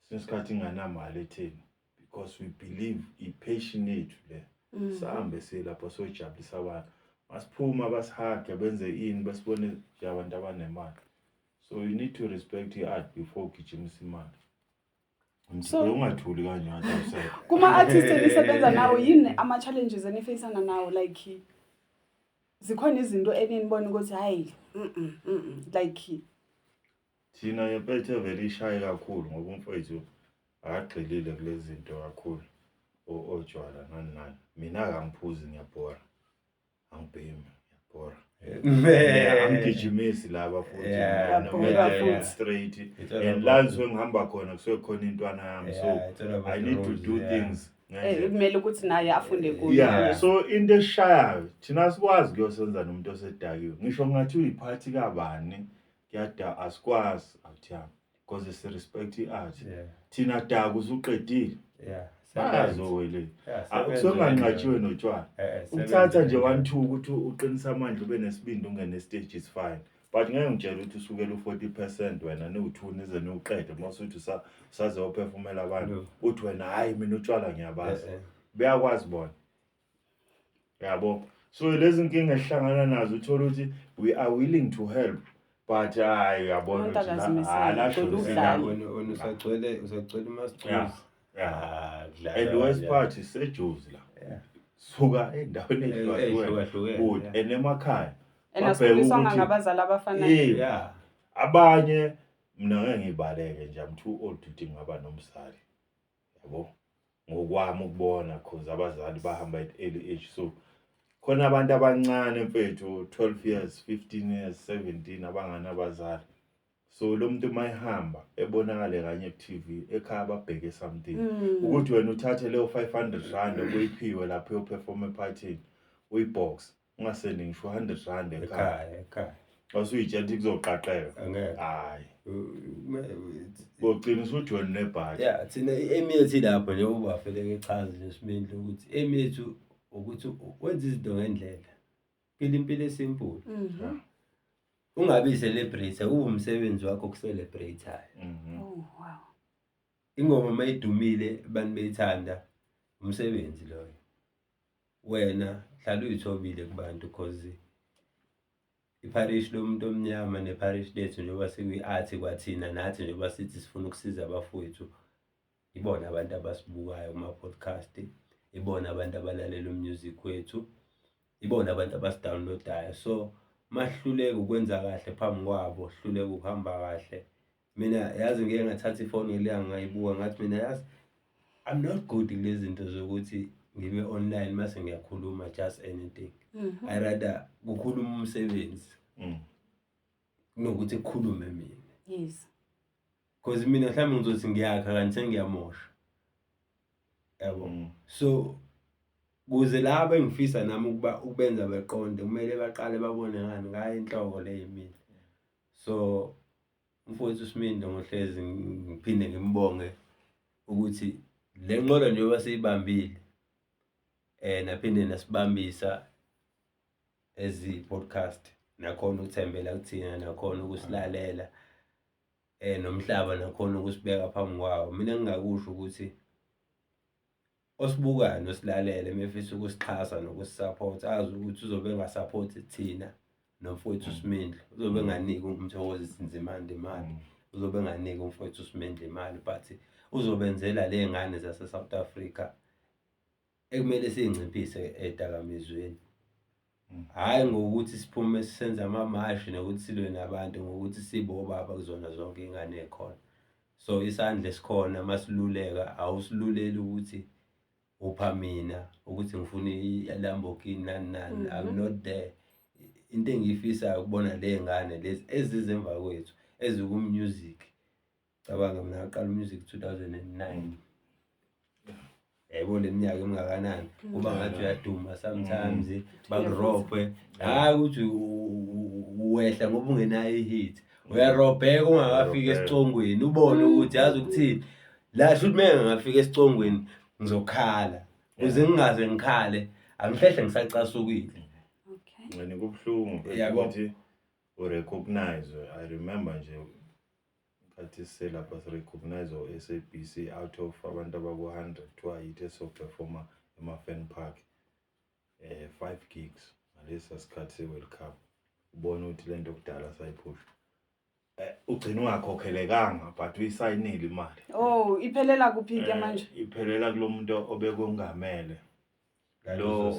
Sinesikhathi inganamali etheni because we believe i-passion yethu le. Sihambe siye lapho siyojabulisa abantu. Masiphuma basihage, benze ini, besibone nje abantu abanemali. So you need to respect i-art before ugijimisa imali. Ungathuli kanje ngathi awusekho. Kuma-artist enisebenza nawo, yini ama-challenges enifeyisana nawo? Like zikhona izinto eninibona ukuthi hayi, like Thina ngempethe vele ishaye kakhulu ngoba umfowethu akagxilile kulezi zinto kakhulu, otshwala nani nani. Mina akangiphuzi, ngiyabhora, angibhemi, ngiyabhora. Angigijimisi laba futhi. Ngiyabhora futhi. Straight. It's all And about la ngisuke ngihamba khona kusuke khona intwana yami, so Yeah, it's all about I the need to rules, do things ngendlela. Kumele ukuthi naye afunde kuyo. Yeah, so into eshayayo, thina asikwazi kuyosenza nomuntu osedakiwe, ngisho ngathi uyiphathi kabani, kuyada, asikwazi awuthiyami because si-respect i-art. Thina daka usuqedile. Bayazowele. Yeah, Kusuke kunganqatshiwe notshwala. Ukuthatha nje 1 2 ukuthi uqinise amandla, ube nesibindi, ungene stage is fine, but ngeke ngitshele ukuthi usukela u-40% wena niwu-2 nize niwuqede, mase uthi usaze uphefumela abantu. No. Uthi wena hayi, mina utshwala ngiyabazi. Beyakwazi bona, yabo. So lezi nkinga esihlangana nazo, uthola ukuthi we are willing to help, but hayi, uyabona Umuntu ukuthi akazimisele, hayi, la ugcwele sho udlale. Wena usagcwele umas'choose. Ah, kudlala And worst kanjani. part isejozi la. Suka endaweni ey'hlukahlukene. Ey'hlukahlukene, Good. yeah. And emakhaya And babheke asikhuliswanga ukuthi ngabazali abafanayo. Abanye mina ngeke ngibaleke nje, I'm too old ukuthi ngingaba nomzali, yabo, ngokwami ukubona, cause abazali bahamba at early age. So khona abantu abancane mfethu, 12 years, 15 years, 17, abanganabazali. So lo muntu mayihamba ebonakale kanye ku-TV, ekhaya babheke something. Ukuthi wena uthathe leyo 500 rand okuyiphiwe lapho uyoperform ephathini, uyibox, ungasendi ngisho 100 rand ekhaya. Ekhaya, ekhaya. Wasuyitshela ukuthi kuzoqaqeka. Angeke. Hayi, kogcina usuthi wena unebhadi. Yeah, thina i-aim yethu ilapho nje, ubafeleke echaza nje simendle ukuthi aim yethu Ukuthi wenze izinto ngendlela. Phila impilo e-simple. Ungabi i-celebrity, kube umsebenzi wakho oku-celebrate-ayo. Oh wow. Ingoma mayidumile abantu beyithanda, umsebenzi loyo. Wena hlala uyithobile kubantu, cause ipharishi lomuntu omnyama nepharishi lethu, njengoba sikwi-art kwathina nathi, njengoba sithi sifuna ukusiza abafowethu, ibona abantu abasibukayo kuma-podcast, ibona abantu abalalela u-music wethu, ibona abantu abasi-download-ayo. So masihluleka ukwenza kahle phambi kwabo, sihluleka ukuhamba kahle. Mina yazi ngike ngathatha ifoni ngelanga ngayibuka, ngathi mina yazi I'm not good kule zinto zokuthi ngibe online mase ngiyakhuluma just anything. I rather kukhuluma umsebenzi kunokuthi kukhulume mina. Cause mina mhlawumbe ngizothi ngiyakha kanti sengiyamosha. Yabo. So kuze laba engifisa nami ukuba ukubenza beqonde, kumele baqale babone ngani ngayo inhloko le yimina. So umfowethu uSmindlo ngohlezi ngiphinde ngimbonge ukuthi le nqola njengoba siyibambile, naphinde nasibambisa ezi podcast, nakhona ukuthembela kuthina, nakhona ukusilalela, nomhlaba nakhona ukusibeka phambi kwawo. Mina ngingakusho ukuthi osibukayo nosilalele mefisa ukusixhasa nokusi-support, azi ukuthi uzobe enga-support thina nomfowethu uSmindlo, uzobe enganiki uMthokozisi Nzimande imali, uzobe enganiki umfowethu uSmindlo imali, but uzobenzela le ngane zase South Africa ekumele siyinciphise edakamizweni. Hhayi ngokuthi siphume sisenze amamashi nokuthi silwe nabantu, ngokuthi sibe obaba kuzona zonke iy'ngane ey'khona. So isandla esikhona masiluleka, awusiluleli ukuthi upha mina ukuthi ngifuna i-Lamborghini nani nani. I'm not there. Into engiyifisayo ukubona le ngane lezi eziza emva kwethu eziku-music. Cabanga mina ngaqala u-music 2009. Yayibona le minyaka emingakanani, kuba ngathi uyaduma sometimes, bakurobhe. Hhayi ukuthi uwehla ngoba ungenayo i-hit. Uyarobheka ungakafiki esicongweni, ubone ukuthi yazi ukuthini. La shuthi uma ngingafika esicongweni ngizokhala. Ukuze ngingaze ngikhale, angihlehle ngisacasukile. And kubuhlungu ukuthi u-recognize. I remember nje nkathi siselapha si-recognize o-SABC out of abantu abaku-100 kuthiwa yithi eso-performa ema-fan park, 5 gigs ngalesa sikhathi se-World Cup. Ubona ukuthi lento kudala sayiphusha. Ugcina ungakhokhelekanga but uyisayinile imali. Oh, iphelela kuphi ke manje? Iphelela kulo muntu obekongamele lo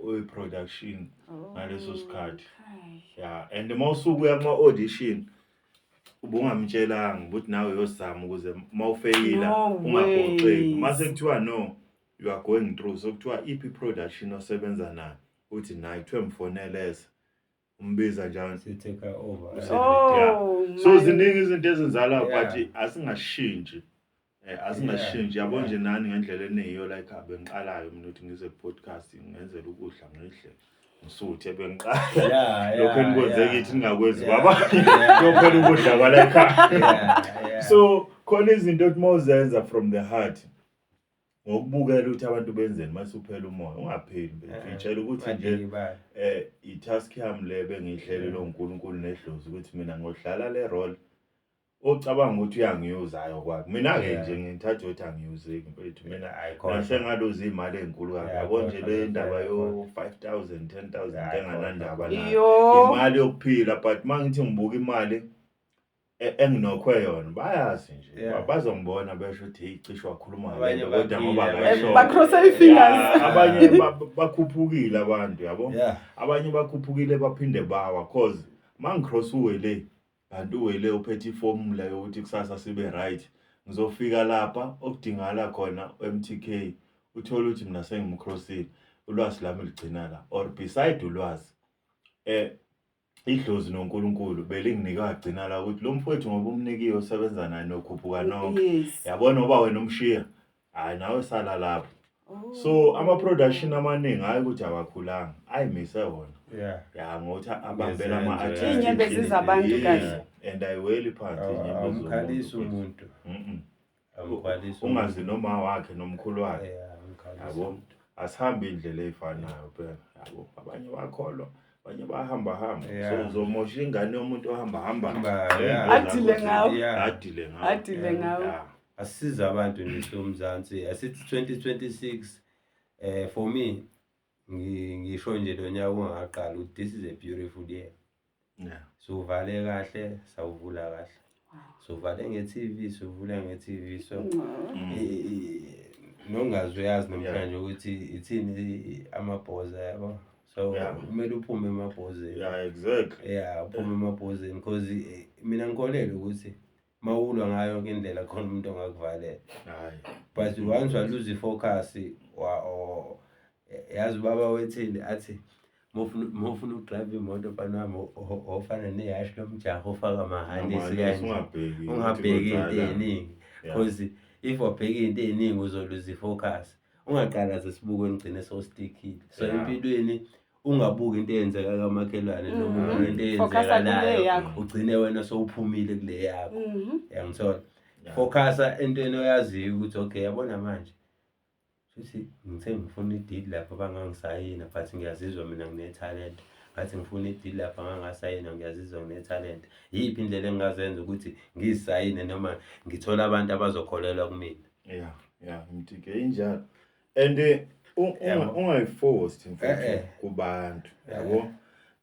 oyi-production ngaleso sikhathi. Yeah, and mawusuka uya kuma-audition ubungamtshelanga ukuthi nawe uyozama ukuze mawufeyila ungaphoxeki. Mase kuthiwa no, you are going through. So kuthiwa iphi production osebenza nayo, uthi nayi, kuthiwe mfoneleza, umbiza njani, Si-take over. So ziningi izinto ezenzakalayo, but asingashintshi. Asingashintshi yabo nje nani ngendlela eniyiyo like bengiqalayo mina ukuthi ngize ku-podcast ngenzela ukudla ngidle ngisuthe bengiqala lokho enikwenze kithi ningakwenzi kwabanye, kuyophela ukudla kwala ekhaya. So khona izinto othi mawuzenza from the heart ngokubukela ukuthi abantu benzeni, mase uphela umoya ungapheli, ngitshela ukuthi nje i-task yami le bengiyihlelele uNkulunkulu nedlozi ukuthi mina ngodlala le role ocabanga ukuthi uyangiyuzayo kwakhe. Mina-ke nje ngithatha ukuthi angiyuzeki mfethu, mina nasengaluza iy'mali ey'nkulu kabi yabo nje le ndaba yo-5 000, 10 000 enganandaba nayo, imali yokuphila. But uma ngithi ngibuka imali enginokhwe yona, bayazi nje, bazongibona besho ukuthi hey, cishe wakhuluma ngalento, kodwa ngoba akayisho. Ba-cross fingers. Abanye bakhuphukile abantu yabo, abanye bakhuphukile baphinde bawa, cause mangi-cross uwele kanti uwele uphethe ifomula yokuthi kusasa sibe right, ngizofika lapha okudingakala khona u-MTK, uthole ukuthi mina sengim-crossile, ulwazi lami ligcina la, or beside ulwazi idlozi noNkulunkulu belinginika wagcina la ukuthi lo mfowethu ngoba umnikiwe osebenza naye nokhuphuka nonke, yabona ngoba wena umshiya, hayi nawe sala lapho. So ama-production amaningi, hayi ukuthi awakhulanga, ayimise wona ya ngokuthi abambela ama-artist. Iy'nyembezi zabantu kahle. And ayiweli phansi iy'nyembezi. Awumkhalisi umuntu. Ungazi noma wakhe nomkhulu wakhe yabo. Asihambi indlela ey'fanayo phela, yabo. Abanye bayakholwa, abanye bayahamba hamba. So uzomosha ingane yomuntu ohamba hamba. Hamba, yeah. Adile ngawo. Yeah. Adile ngawo. Adile ngawo. Yeah. Asisize abantu nje siwumzansi. Asithi 2026, for me ngisho nje lo nyaka ungaqala ukuthi this is a beautiful year. Suvale kahle, sawuvula kahle. Suvale nge-TV, suvula nge-TV. So nongazi uyazi namhlanje ukuthi ithini amabhoza, yabo. So kumele uphume emabhozeni. Yeah, exactly. Yeah, uphume emabhozeni because mina ngikholelwa ukuthi mawulwa ngayo yonke indlela khona umuntu ongakuvalela. Hayi. But once wa lose focus, yazi ubaba wethini athi mofuna ukudrive imoto mfana wami ofana nehashi lomjaho ofaka amahanisi kanje. Ungabheki. Ungabheki into eziningi. Because if wabheka into eziningi uzoluza ifocus. Ungaqalaza esibukweni ugcine sewustikile. So empilweni ungabuki into eyenzeka kamakhelwane noma ubone into eyenzekalayo, ugcine wena sowuphumile kule yakho. Uyangithola? Focusa entweni oyaziyo ukuthi okay, yabona manje futhi ngithe ngifuna i-deal lapha bangangisayina, but ngiyazizwa mina ngine-talent. Ngathi ngifuna i-deal lapha ngangasayina, ngiyazizwa ngine-talent. Yiphi indlela engingazenza ukuthi ngizisayine noma ngithole abantu abazokholelwa kumina? Yeah, yeah, MTK injalo. And ungayi-force mfethu kubantu, yabo.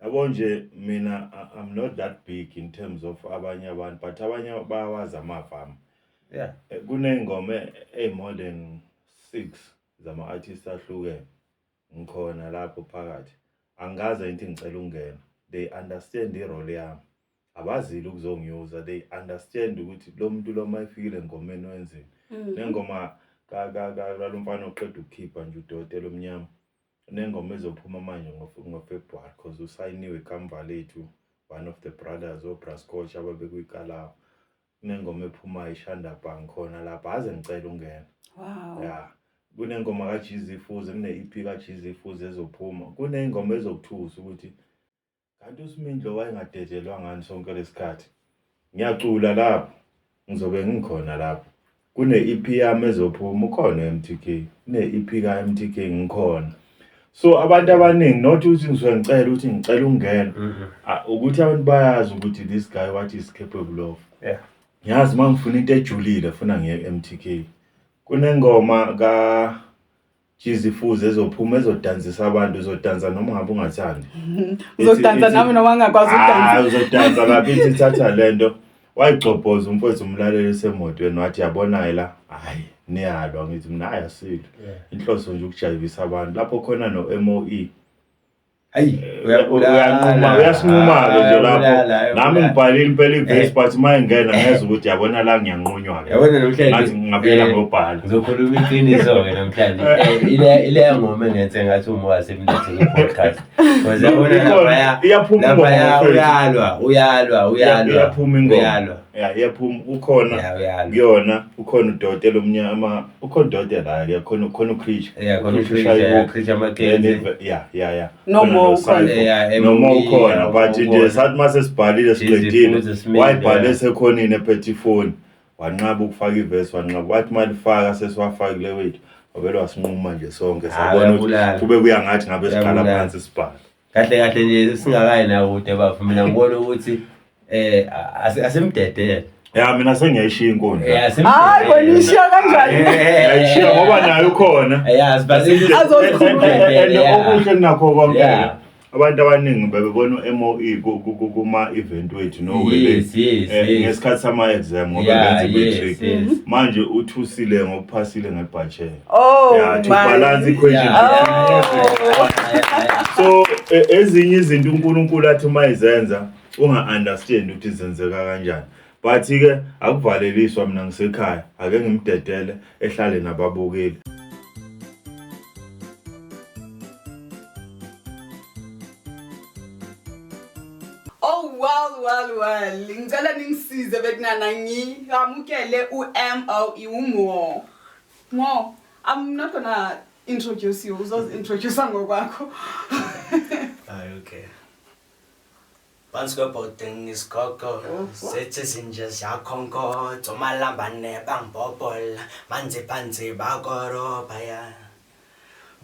Yabo nje mina I'm not that big in terms of abanye abantu, but abanye bayawazi amava ami. Yeah. Kuney'ngoma ey-more than 6 zama-artists ahlukene ngikhona lapho phakathi. Angikaze ngithi ngicela ukungena. They understand i-role yami. Abazile ukuzongiyuza. They understand ukuthi lo muntu lo uma efikile engomeni wenzeni. Nengoma ka lo mfana oqeda ukukhipha nje udokotela omnyama. Nengoma ezophuma manje ngoFebruary because usayiniwe ikamva lethu, one of the brothers oBrascoach ababekuyikalawo. Kunengoma ephumayo iShanda Bang khona lapha, aze ngicela ungena. Wow. Yeah. Kunengoma kaJizzy Fuze, kune-EP kaJizzy Fuze ezophuma. Kunengoma ezokuthusa ukuthi kanti uSimindlo wayengadedelwa ngani sonke lesikhathi. Ngiyacula lapho, ngizobe ngikhona lapho. Kune-EP yami ezophuma, ukhona MTK. Kune-EP ka-MTK ngikhona. So abantu abaningi not ukuthi ngisuke ngicela ukuthi ngicela ukungena, ukuthi abantu bayazi ukuthi this guy what is capable of. Yeah. Ngiyazi uma ngifuna into ejulile funa ngiye ku-MTK. Kunengoma ka Jizzy Fuze ezophuma ezodansisa abantu, uzodansa noma ngabe ungathandi. Uzodansa nami noma ngingakwazi ukudansa. Uzodansa lapha, ithi thatha lento. Wayigcobhoza umfowethu umlaleli esemotweni wathi yabona la, hayi niyalwa, ngithi mina hayi asilwe. Inhloso nje ukujayivisa abantu. Lapho khona no MOE. Ayi, uyanquma, uyasinquma-ke nje lapho. Nami ngibhalile impela ivesi, but uma ingena ngezwa ukuthi yabona la ngiyanqunywa-ke. Yabona namhlanje, Ngathi ngingabuyela ngiyobhala. Ngizokhuluma iqiniso-ke namhlanje. Ile ngoma engenze ngathi uma wasemlethe ku-podcast. Because yabona laphaya, Iyaphuma ingoma laphaya mfethu. uyalwa, uyalwa, uyalwa. Iyaphuma ingoma. Uyalwa. Ya, iyaphuma. Ukhona Ya, uyalwa. kuyona, ukhona udokotela omnyama, ukhona udokotela la, khona ukhona uCreature. Yeah, khona uCreature uCreature, ushaya yeah, ihook. Creature Mackenzie. Then yeah, yeah, yeah. No Khona more no ukhona. Cypher. Yeah, No more MOE, ukhona, yeah, but nje ukhona. sathi mase sibhalile Jizzy siqedile, Fuze Smith, wayibhala yeah. esekhoneni ephethe ifoni. Wanqaba ukufaka ivesi, wanqaba. Wathi malifaka sesiwafakile wethu. Wabele wasinquma nje sonke, Ah, sabona ukuthi uyabulala. kube kuya ngathi ngabe siqala Uyabulala. phansi sibhala. Kahle kahle nje singakayi nakude bafo, mina ngibona ukuthi asimdedele. Ya, mina sengiyayishiya inkundla. Hayi, wena uyishiya kanjani? Ngiyayishiya ngoba nayo ukhona. Yeah, Azozikhulumela. And okuhle kunakho konke Yeah. abantu abaningi bebebona u-MOE kuma event wethu no Yes, yes, yes. ngesikhathi sama exam ngoba Yeah, benza yes, i-matric. yes. Manje uthusile ngokuphasile ngebachelor. Oh, Yeah, to my. balance equation. Yeah. Oh. So ezinye izinto uNkulunkulu athi uma izenza unga understand ukuthi zenzeka kanjani. But ke akuvaleliswa mina ngisekhaya, ake ngimdedele ehlale nababukeli. Oh, well, well, well. Ngicela ningisize bekunana ngiamukele u-M-O-E uMo. Mo, I'm not gonna introduce you. Uzozi-introduce ngokwakho. Hayi, okay. Phansi kwebhodi ngisigogo, sethi izinja ziyakhonkotha, omalambane bangibhobhola, manzi phansi bakorobha ya.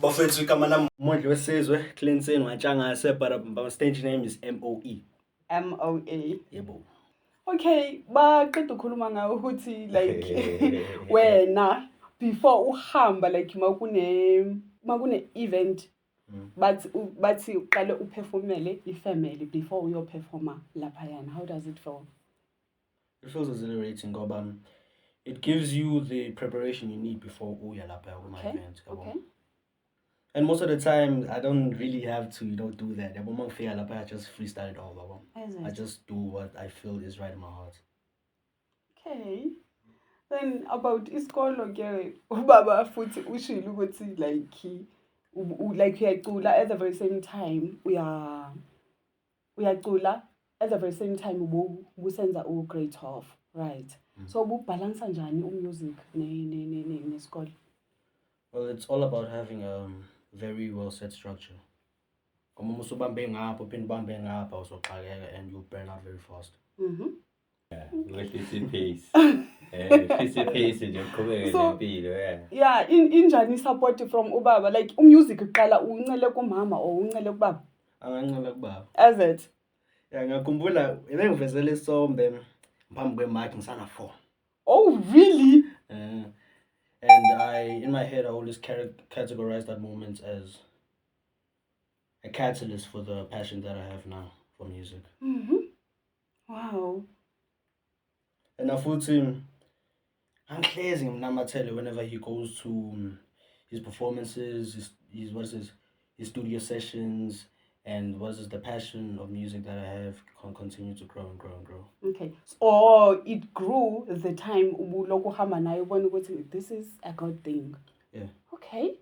Bafethu, igama lami Mondli Wesizwe Clinton Watshangase, but my stage name is MOE. MOA. Yebo. Okay, baqeda ukukhuluma ngawo ukuthi like wena before uhamba like makune event bathi uqale uperformele ifamily before uyoperforma laphayana. How does it feel? It feels exhilarating ngoba it gives you the preparation you need before uya lapha kuma event, yabo. And most of the time I don't really have to do that. Yabo, uma ngifika lapha I just freestyle it all, yabo. Is I it? Just do what I feel is right in my heart. Okay. Then about isikolo ke, ubaba futhi ushilo ukuthi like like uyacula at the very same time, uyacula at the very same time ubusenza u grade 12, right? Mm. So ububalansa njani umusic ne ne ne ne nesikolo? Well, it's all about having a very well set structure. Ngoba uma usubambe ngapha uphinde ubambe ngapha uzoxakeka and you burn out very fast. Wehlisa ipace. Wehlisa ipace nje uqhubeke nempilo, yeah. Yeah, injani support from ubaba? Like umusic uqala uncele kumama or uncele kubaba? Angancela kubaba. As it? Yeah, ngiyakhumbula ebengivezele isithombe phambi kwemic ngisana 4. Oh, really? And I, in my head, I always categorize that moment as a catalyst for the passion that I have now for music. Wow. And futhi angihlezi ngimnamathele whenever he goes to his performances, his what is his studio sessions, and what is the passion of music that I have can continue to grow and grow and grow. Okay. So it grew the time ubulokhu uhamba naye ubona ukuthi this is a good thing. Yeah. Okay.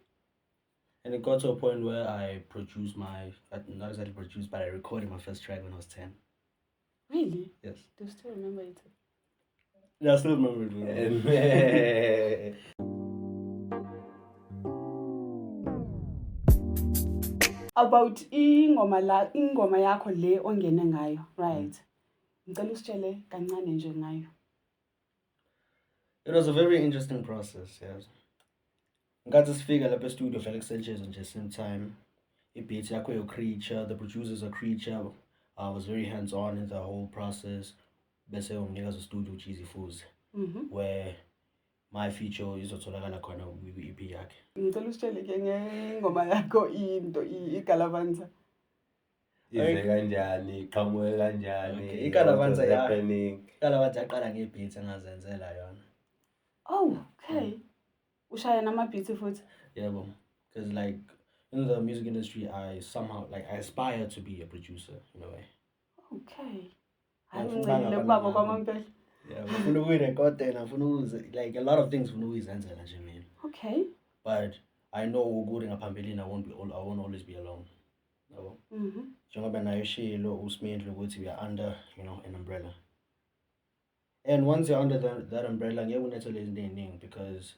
And it got to a point where I produced my, not exactly produced, but I recorded my first track when I was 10. Really? Yes. Do you still remember it? Yeah, I still remember it. About ingoma la, ingoma yakho le ongene ngayo, right? Ngicela usitshele kancane nje ngayo. It was a very interesting process, yes. Nkathi sifika lapha e-studio vele kusetshenzwa nje same time. I-beat yakho yo creature, the producers are creature. I was very hands-on in the whole process. Bese umnikazi we-studio Cheesy Fools, where my feature izotholakala khona kwi-EP yakhe. Ngicela usitshele ke ngengoma yakho into iGalavanza. Ize kanjani, iqhamuke kanjani? Okay, iGalavanza what was ya. happening? iGalavanza yaqala ngebeat engazenzela yona. Oh, okay. Ushaya nama-beats futhi? Yebo, because like in the music industry I somehow like I aspire to be a producer in a way. Okay. Hayi, Ngifuna uncelile ngapha kubaba nangapha. kwamampela. Yeah, ngifuna ukuyirekhodela, ngifuna ukuze like a lot of things ngifuna ukuyizenzela nje mina. Okay. But I know ukuthi ngaphambilini I won't always be alone. Yabo. Njengoba nayo ishilo uSmindlo ukuthi we are under an umbrella. And once you're under that umbrella, ngeke unethole izinto ey'ningi because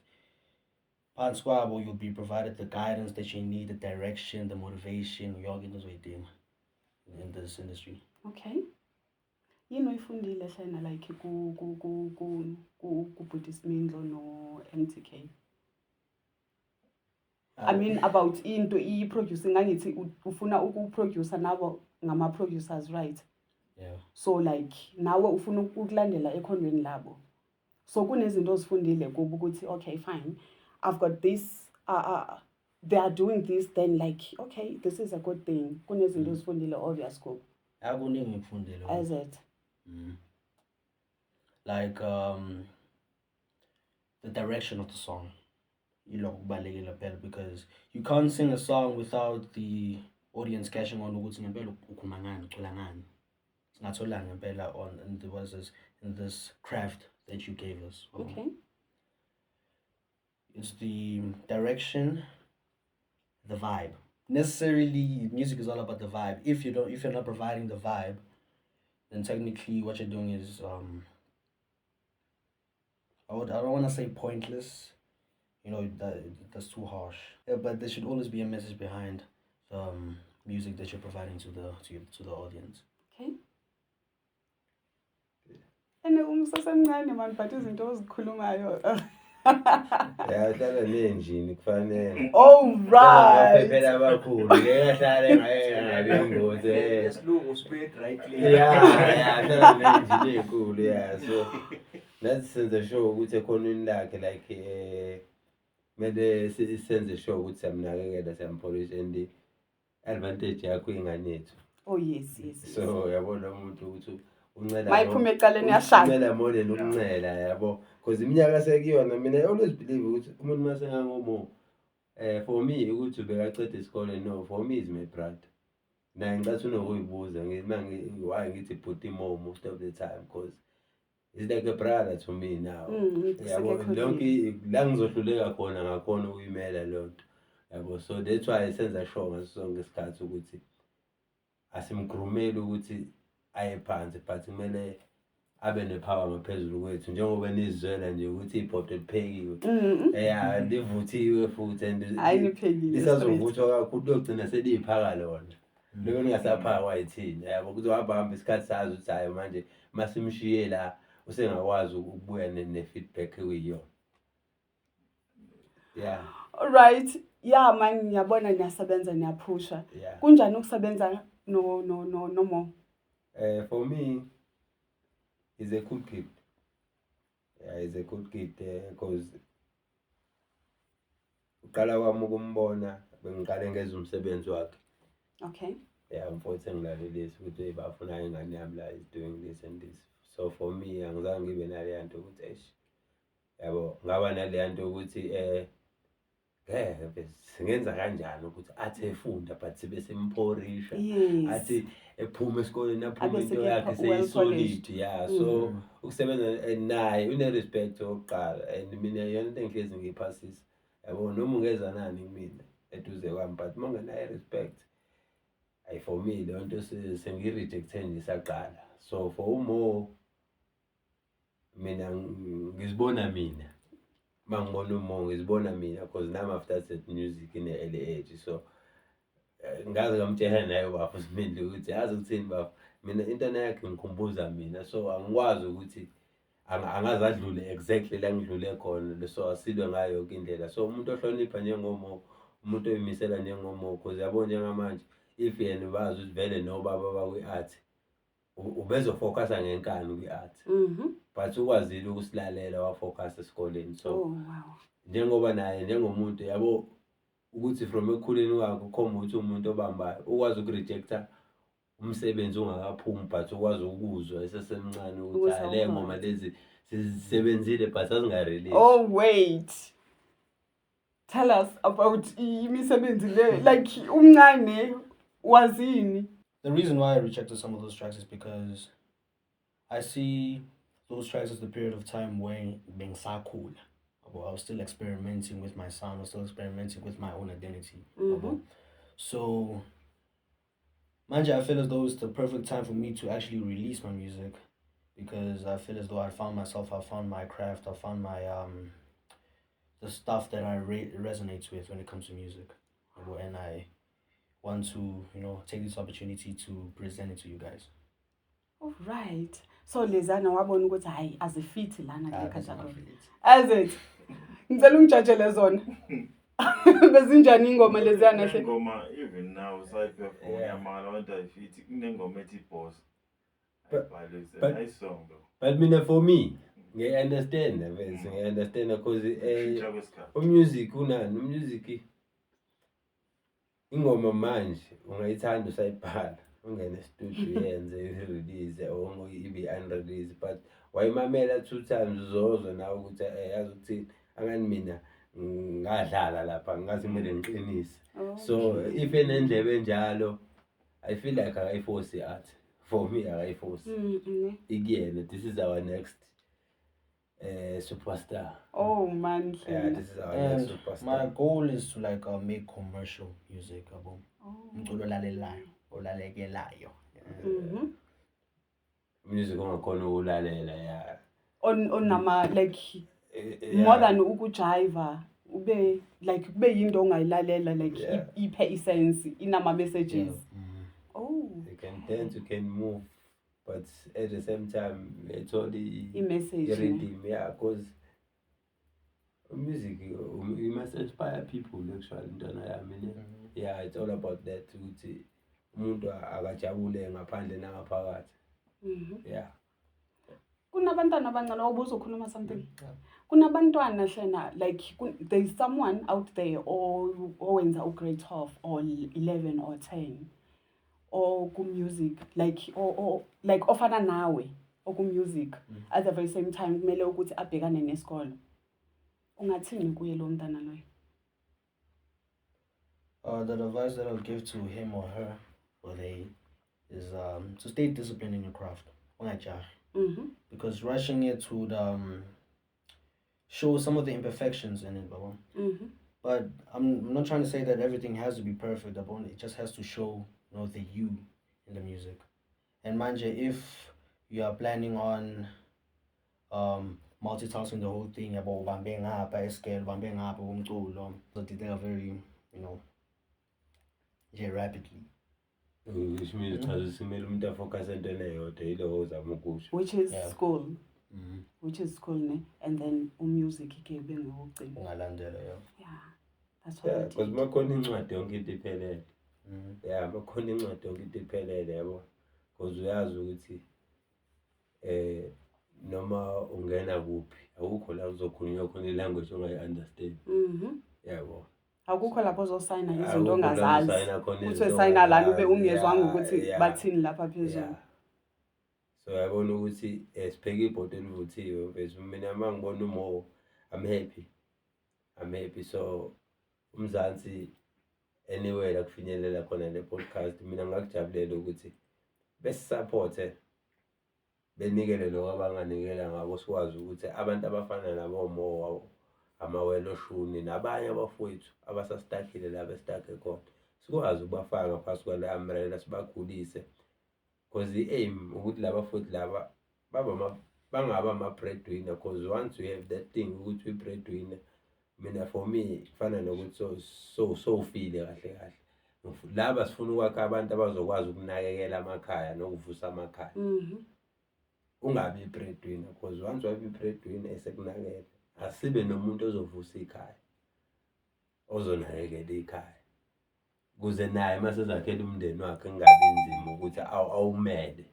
phansi kwabo you'll be provided the guidance that you need, the direction, the motivation, yonke into ozoyidinga in this industry. Okay. Yini oyifundile hlena like ku ku Smindlo no MTK? I mean about into i-producing, angithi ufuna ukuproducer nabo ngama-producers, right? Yeah. So like nawe ufuna ukulandela ekhondweni labo. So kunezinto ozifundile kubo ukuthi okay fine, I've got this, they are doing this, then like okay, this is a good thing. Kunezinto ozifundile obvious kubo. Akuningi ngikufundile. As it. Like the direction of the song. Yilokho kubalulekile phela because you can't sing a song without the audience catching on ukuthi ngempela ukhuluma ngani, ucula ngani. Singatholani ngempela on in the, what is this, in this craft that you gave us. Okay. It's the direction, the vibe. Necessarily, music is all about the vibe. If you don't, if you're not providing the vibe, then technically what you're doing is I don't want to say pointless. That's too harsh. Yeah, but there should always be a message behind the music that you're providing to the audience. Okay. And umsasemncane man, but izinto ozikhulumayo. Ya, uhlala nenjini kufanele. Oh right. Phela abakhulu ngeke ahlale ngabe ingozi. Esilungu sibuye dry clean. Ya, hlala nenjini enkulu, ya. So nathi senze sure ukuthi ekhonweni lakhe, like, kumele senze sure ukuthi siyamnakekela, siyampolish, and advantage yakho ingane yethu. Oh yes. So yabo, lo muntu ukuthi uncela Mayiphuma ecaleni uyashaya. Uncela more than ukuncela, yabo, because iminyaka sekuyona, mina I always believe ukuthi umuntu masengangomo, for me ukuthi ubekaceda isikole, no, for me is my brother. Naye ngicathi unokuyibuza ngithi why ngithi bhuti Mo most of the time, because he's like a brother to me now. Yabo, Sekekhulile. lonke la ngizohluleka khona, ngakhona ukuyimela leyo nto, yabo. So that's why senza sure ngaso sonke isikhathi ukuthi asimgrumeli ukuthi aye phansi, but kumele abe nepower ngaphezulu kwethu, njengoba nizizwela nje ukuthi ibhodo liphekiwe. Ya, livuthiwe futhi and Hayi, niphekile. Lisazovuthwa kakhulu, liyogcina seliyiphaka lona lobe lingasaphakwa yithina, yabo. Kuzohamba hamba isikhathi, sazi ukuthi hhayi, manje masimshiye la usengakwazi ukubuya ne-feedback ekuyiyona, yeah. Alright. Yeah man, ngiyabona niyasebenza, niyaphusha. Yeah. Kunjani ukusebenza no Mo? For me, he's a cool kid. Yeah, he's a cool kid, because uqala kwami ukumbona bengiqale ngeza umsebenzi wakhe. Yeah, mfowethu, engilalelisa ukuthi hey, bafuna ingane yami la is doing this and this. So for me angizange ngibe naleya nto ukuthi eish, yabo, ngaba naleya nto ukuthi ngeke singenza kanjani ukuthi athi efunda but sibe simphorisha, athi ephuma esikoleni aphume Abe into yakhe well seyisolid, yeah. So ukusebenza naye, une-respect okokuqala, and mina yona into engihlezi ngiyiphasisa, yabo, noma ungeza nani kumina eduze kwami, but uma ungenayo i-respect, ayi, for me leyo nto sengiyi-reject-e nje isaqala. So for uMo, mina ngizibona mina, uma ngibona uMo ngizibona mina, because nami I've started music in a early age. So ngaze ngamtshela naye ubafo Simindle ukuthi yazi ukuthini bafo, mina into yakhe ngikhumbuza mina, so angikwazi ukuthi angaze adlule exactly la ngidlule khona. So asilwe ngayo yonke indlela. So umuntu ohlonipha njengoMo, umuntu oyimisela njengoMo, because yabo, njengamanje if yena bazi ukuthi vele nobaba bakwi-art, ubezofocusa ngenkani kwi-art, but ukwazile ukusilalela, wafocus esikoleni. So Oh wow. njengoba naye njengomuntu, yabo, ukuthi from ekukhuleni kwakhe ukhomba ukuthi umuntu obambayo, ukwazi ukurejecta umsebenzi ungakaphumi, but ukwazi ukuzwa esesemncane ukuthi Ukuthi hhayi, le awukhona. ngoma lezi sizisebenzile but azingarelease. Oh wait. Tell us about imisebenzi le, like, umncane wazini? The reason why I rejected some of those tracks is because I see those tracks as the period of time when bengisakhula. I was still experimenting with my sound, I was still experimenting with my own identity. So manje I feel as though it's the perfect time for me to actually release my music, because I feel as though I found myself, I found my craft, I found my the stuff that I resonates with when it comes to music. And I want to take this opportunity to present it to you guys. All right. So lezana wabona ukuthi hayi, azifithi lana kule Ah, category. bezingafithi. As it. Ngicela ungijajele zona. Bezinjani ingoma leziyana hle? Ingoma even now usayiperform, yamala abantu ayifithi, kunengoma ethi Boss. Ayibhale, it's a nice song though. But mina, for me, ngiya-understand vese, ngiya-understand because Kushintsha kwesikhathi. umusic unani, umusic ingoma manje ungayithanda usayibhala, ungene estudio, yenze i-release or ibe unrelease, but wayimamela two times, uzozwa nawe ukuthi yazi ukuthini, angani mina ngadlala lapha, ngathi kumele ngiqinise. So if enendlebe enjalo, I feel like akayiforce i-art. For me akayiforce, ikuyena. This is our next superstar. Oh man. Yeah, this is our next And superstar. my goal is to, like, make commercial music, yabo. Umculo olalelayo, olalekelayo. Yeah. Music ongakhona ukulalela, yeah. On nama, like, more than ukujiva, ube like kube yinto ongayilalela, like, iphe isense, inama messages. Oh. You can dance, you can move, but at the same time uyayithola I-message, ne? i-rhythm, yeah, because Music, you must inspire people actually, ntwana yami, ne? Yeah, it's all about that, ukuthi umuntu akajabule ngaphandle nangaphakathi. Yeah. Kunabantwana abancane, obuzokhuluma something. Kunabantwana hlena, like there is someone out there owenza u-grade 12 or 11 or 10 or ku-music, like or like ofana nawe oku-music, at the very same time kumele ukuthi abhekane nesikolo. Ungathini kuye lo mntana loyo? The advice that I'll give to him or her or they is to stay disciplined in your craft. Ungajahi. Because rushing it would show some of the imperfections in it, babo. But I'm not trying to say that everything has to be perfect, babo. It just has to show the you in the music. And manje, if you are planning on multitasking the whole thing, yabo, ubambe ngapha esikele, ubambe ngapha umculo, so they are very nje rapidly. Which means chaza ukuthi kumele umuntu afocus entweni eyodwa, yiloko ozama ukusho. Which is school. Which is school, ne? And then umusic ke bengewokugcina. Ungalandela, yeah. Yeah. That's what Yeah, I because did. makhona incwadi yonke into iphelele. Yeah, makhona incwadi yonke into iphelele, yabo. Because uyazi ukuthi noma ungena kuphi, akukho la uzokhulunywa khona ilanguage ongayi-understand. Yabo. Akukho lapho ozosayina izinto Akukho la ongazazi. uzosayina khona Uthi izinto usayina lana ube ongazazi. ungezwanga ukuthi bathini lapha phezulu. Yeah. So yabona ukuthi sibheke ibhodo elivuthiwe mfethu. Mina uma ngibona uMo, I'm happy. I'm happy. So uMzansi anywhere la kufinyelela khona le podcast, mina ngakujabulela ukuthi besisupporte, benikele lokho abanganikela ngako, sikwazi ukuthi abantu abafana nabo Mo, amawele oshuni nabanye abafowethu abasastakile la bestakhe khona, sikwazi ukubafaka ngaphansi kwale umbrella, sibakhulise. Because i-aim ukuthi laba futhi laba bangaba ama-breadwinner, because once you have that thing ukuthi uyi-breadwinner, mina for me kufana nokuthi sowufile kahle kahle. Laba sifuna ukwakha abantu abazokwazi ukunakekela amakhaya nokuvusa amakhaya. Ungabi i-breadwinner, because once wabe i-breadwinner esekunakekela, asibe nomuntu ozovusa ikhaya, ozonakekela ikhaya, ukuze naye uma sezakhela umndeni wakhe kungabi nzima ukuthi awumele.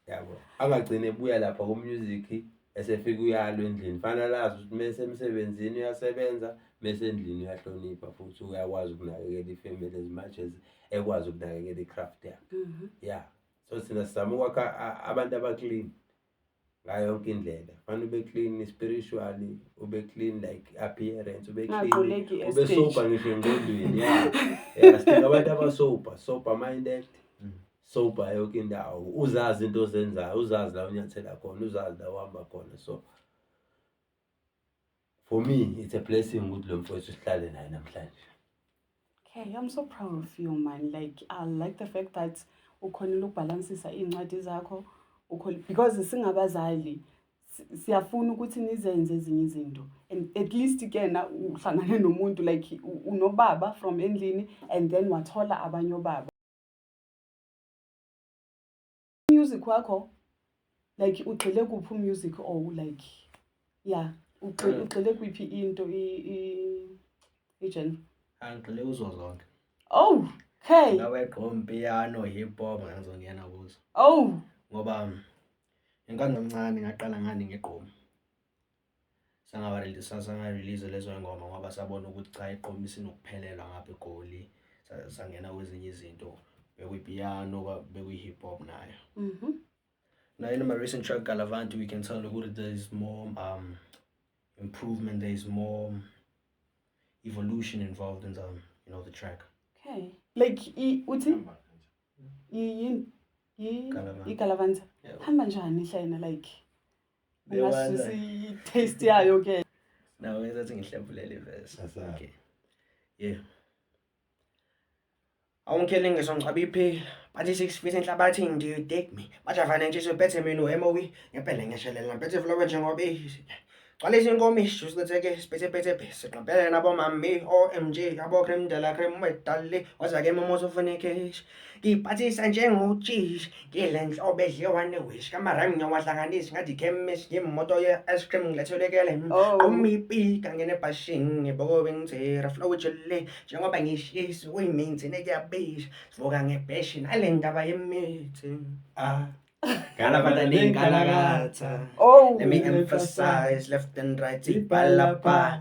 Yabo. Angagcine ebuya lapha ku-music esefika uyalwa endlini. Fanele azi ukuthi mese emsebenzini uyasebenza, mese endlini uyahlonipha futhi uyakwazi ukunakekela i-family as much as ekwazi ukunakekela i-craft yakhe. Yeah. So thina sizama ukwakha abantu aba-clean ngayo yonke indlela. Fanele ube clean spiritually, ube clean like appearance, ube clean, Ungaquleki ube estage. sober ngisho engqondweni. Yeah. Yeah, sidinga abantu aba-sober, sober minded, sober yonke indawo. Uzazi into ozenzayo, uzazi la unyathela khona, uzazi la uhamba khona. So for me it's a blessing ukuthi lo mfowethu sihlale naye namhlanje. Okay, I'm so proud of you, man. Like, I like the fact that ukhonile ukubhalansisa iy'ncwadi zakho, because singabazali siyafuna ukuthi nizenze ezinye izinto, and at least ke na uhlangane nomuntu like unobaba from endlini and then wathola abanye obaba. Music wakho, like ugxile kuphi music or like yeah, ugxile kwiphi into i-genre? Angigxile kuzo zonke. Oh, okay. Ngabe gqom, piano, hip hop, ngizongena kuzo. Oh. Ngoba inkathi ngimncane ngaqala ngani ngegqom. Sanga release lezo ngoma ngoba sabona ukuthi cha igqom isinokuphelelwa ngapha eGoli. Sangena kwezinye izinto, bekuyi-piano, bekuyi-hip hop nayo. Now in my recent track Galavante, we can tell ukuthi there is more improvement, there is more evolution involved in the track. Okay. Like uthi Galavante. iGalavante. Yeah. Hamba njani hlena like The one ungasusa i-taste yayo ke? Now ngizathi ngihlephulele iverse. Asala. Okay. Yeah. Awungikele ngisongcwaba iphila. Bathi 6 feet enhlabathini, do you dig me? Bathi financial better mina u-MOE. Ngempela ngiyashelela ngiphethe flow njengoba. Gcwalisa inkomishi usichitheke siphithiphithi siqaphele nabomami OMG abo cream de la cream wedali waza-ke momoza ufuna ikheshi ngiphathisa njengotshisi ngile nhlobo edliwa newish kamarami ngiyawahlanganisi ngathi ikhemisi ngimoto ye-ice cream ngilethelekele. Oh. Qoma ipika ngene ebhashini ngiboko bengithera flow ijule njengoba ngishisa kuyiminthi nekuyabisha sivuka ngebheshi nale ndaba yemithi. Ah. Galabatanengalakatha. Oh. Let me emphasize left and right ibhalapha.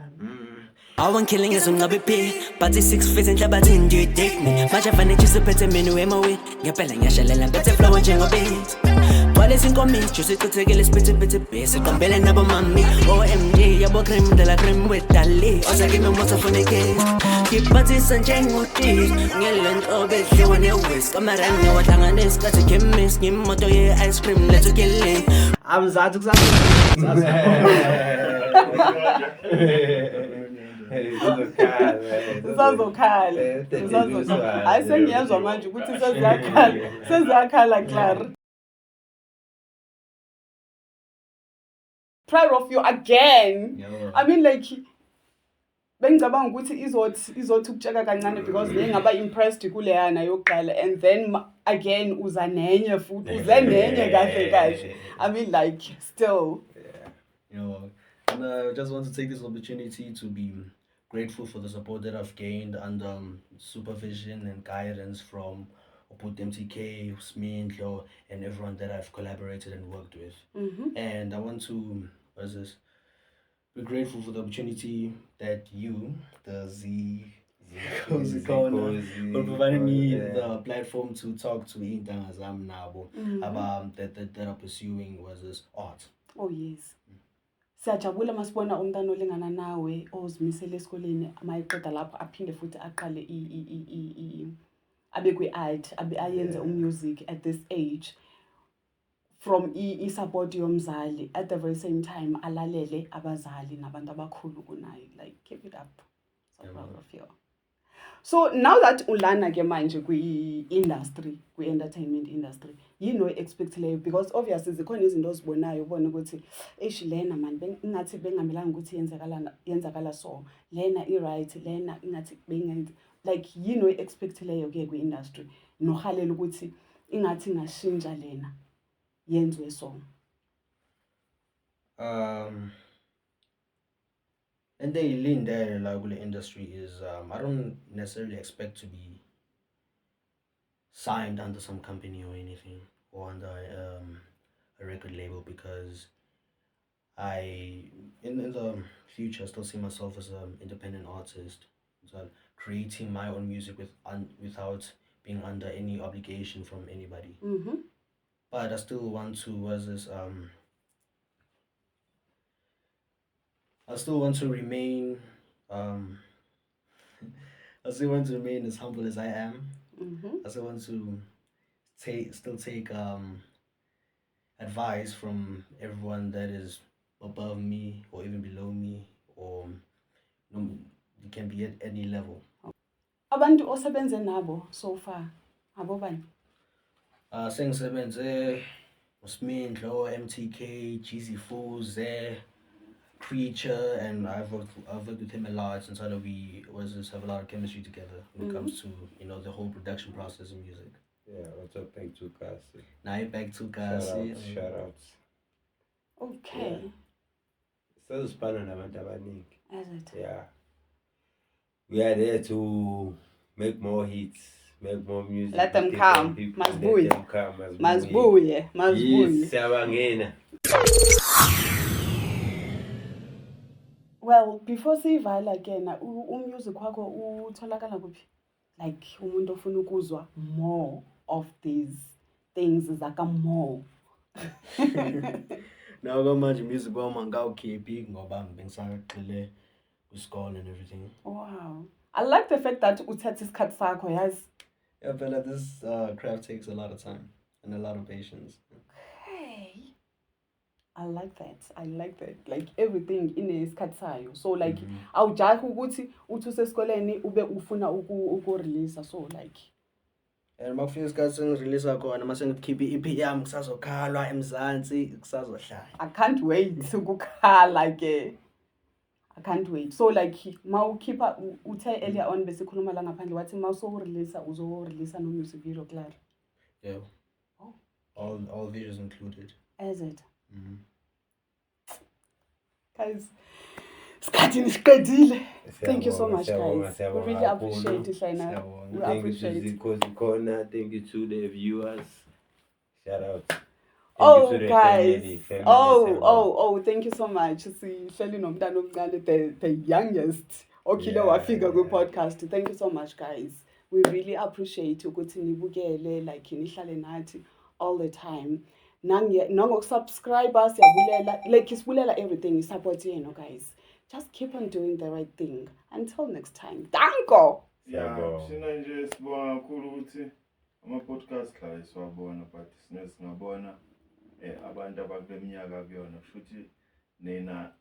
Awangikhiling ngizonqaba iphi but i-six feet enhlabathini do you dig me? Manje fanele usiphethe mina wemowi ngempela ngiyashalela ngiphethe flow njengobeat. Gcwalisa inkomishi usichithekele siphithiphithi bhesi siqambele nabomami OMG yabo cream de la cream wedali ozakimi umuthi ofuna ikesi ngiphathisa njengotiki ngele nhlobo edliwa newis kamarami ngiyawahlanganisa kathi khemisi ngimoto ye-ice cream lethu killing. Amzathi kusasa. Usazokhala. Usazokhala. Hayi, sengiyezwa manje ukuthi seziyakhala. Seziyakhala, Clara. Proud of you again. I mean, like, bengicabanga ukuthi izothi ukutsheka kancane because ngeke ngaba impressed kuleyana yokuqala and then again uza nenye futhi, uze nenye kahle kahle. I mean, like, still. Yeah. And I just want to take this opportunity to be grateful for the support that I've gained under supervision and guidance from Oput MTK, Smindlo, and everyone that I've collaborated and worked with. And I want to, what is this? Be grateful for the opportunity that you, the Z Cozy Corner, for providing me the platform to talk to intanga zam nabo about that are pursuing was this art. Oh yes. Siyajabula masibona umntana olingana nawe ozimisele esikoleni mayeqeda lapho aphinde futhi aqale abe kwi-art, abe ayenze umusic at this age from i-support yomzali, at the very same time alalele abazali nabantu abakhulu kunaye. Like, keep it up. So proud of you. So now that ulana ke manje kwi-industry, kwi-entertainment industry, yini oyi-expectileyo? Because obviously zikhona izinto ozibonayo ubone ukuthi eish, lena man ingathi bengamelanga ukuthi yenzakala, so lena i-right, lena ingathi bengenzi. Like, yini oyi-expectileyo ke kwi-industry nohalela ukuthi ingathi ingashintsha lena yenziwe so? And they lean there like kule industry is I don't necessarily expect to be signed under some company or anything or under a record label, because I in the future still see myself as an independent artist, so creating my own music without being under any obligation from anybody. But I still want to was this I still want to remain I still want to remain as humble as I am. I still want to still take advice from everyone that is above me or even below me, or no, it can be at any level. Abantu osebenze nabo so far, abo bani? Sengisebenze uSmindlo, MTK, Jeezy Fuze, Creature, and I've worked with him a lot since we was just have a lot of chemistry together when it comes to the whole production process of music. Yeah, what's up, back to Kasi. Now you're back to Shout Kasi. outs, shout outs. Okay. Yeah. Sezosipana nabantu abaningi. Is it? Yeah. We are there to make more hits, make more music. Let them with different come. people. Mazibuye. Let them come. Mazibuye. Mazibuye, mazibuye. Yes, siyabangena. Well, before siyivala kena, umusic wakho utholakala kuphi? Like, umuntu ofuna ukuzwa more of these things zaka more. Now kwamanje music wami angikawukhiphi ngoba bengisagxile kwisikole and everything. Wow. I like the fact that uthatha isikhathi sakho, yazi. Yeah, but this craft takes a lot of time and a lot of patience. Okay. I like that. I like that. Like, everything inesikhathi sayo. So like, awujahi ukuthi uthi usesikoleni ube ufuna uku-release. So like, And makufika isikhathi sengirelease khona, mase ngikhipha i-EP yami, kusazokhalwa eMzansi, kusazohlala. I can't wait ukukhala ke. I can't wait. So like mawukhipha, uthe earlier on besikhuluma la ngaphandle, wathi mawusowureleasa uzoreleasa no music video, Clara. Yeah. Oh. All visuals included. Is it? Mm. Guys, isikhathi nisiqedile. Thank you so much, Siyabonga, guys. We siyabonga really kakhulu. appreciate it, Lena. Siyabonga. We Thank you to appreciate. Zikozi Corner. Thank you to the viewers. Shout out. Thank Oh you to the guys. family, family, Oh, siyabonga. oh, thank you so much. Sihleli nomntana omncane, the youngest okhile wafika kwi-podcast. Thank you so much, guys. We really appreciate ukuthi nibukele, like nihlale nathi all the time. Nangokusubscribe siyabulela, like sibulela everything, support yenu guys. Just keep on doing the right thing. Until next time. Danko. Ya, Siyabonga. thina nje sibonga kakhulu ukuthi ama-podcast la siwabona, but sine singabona abantu abakule minyaka kuyona, kusho ukuthi nina.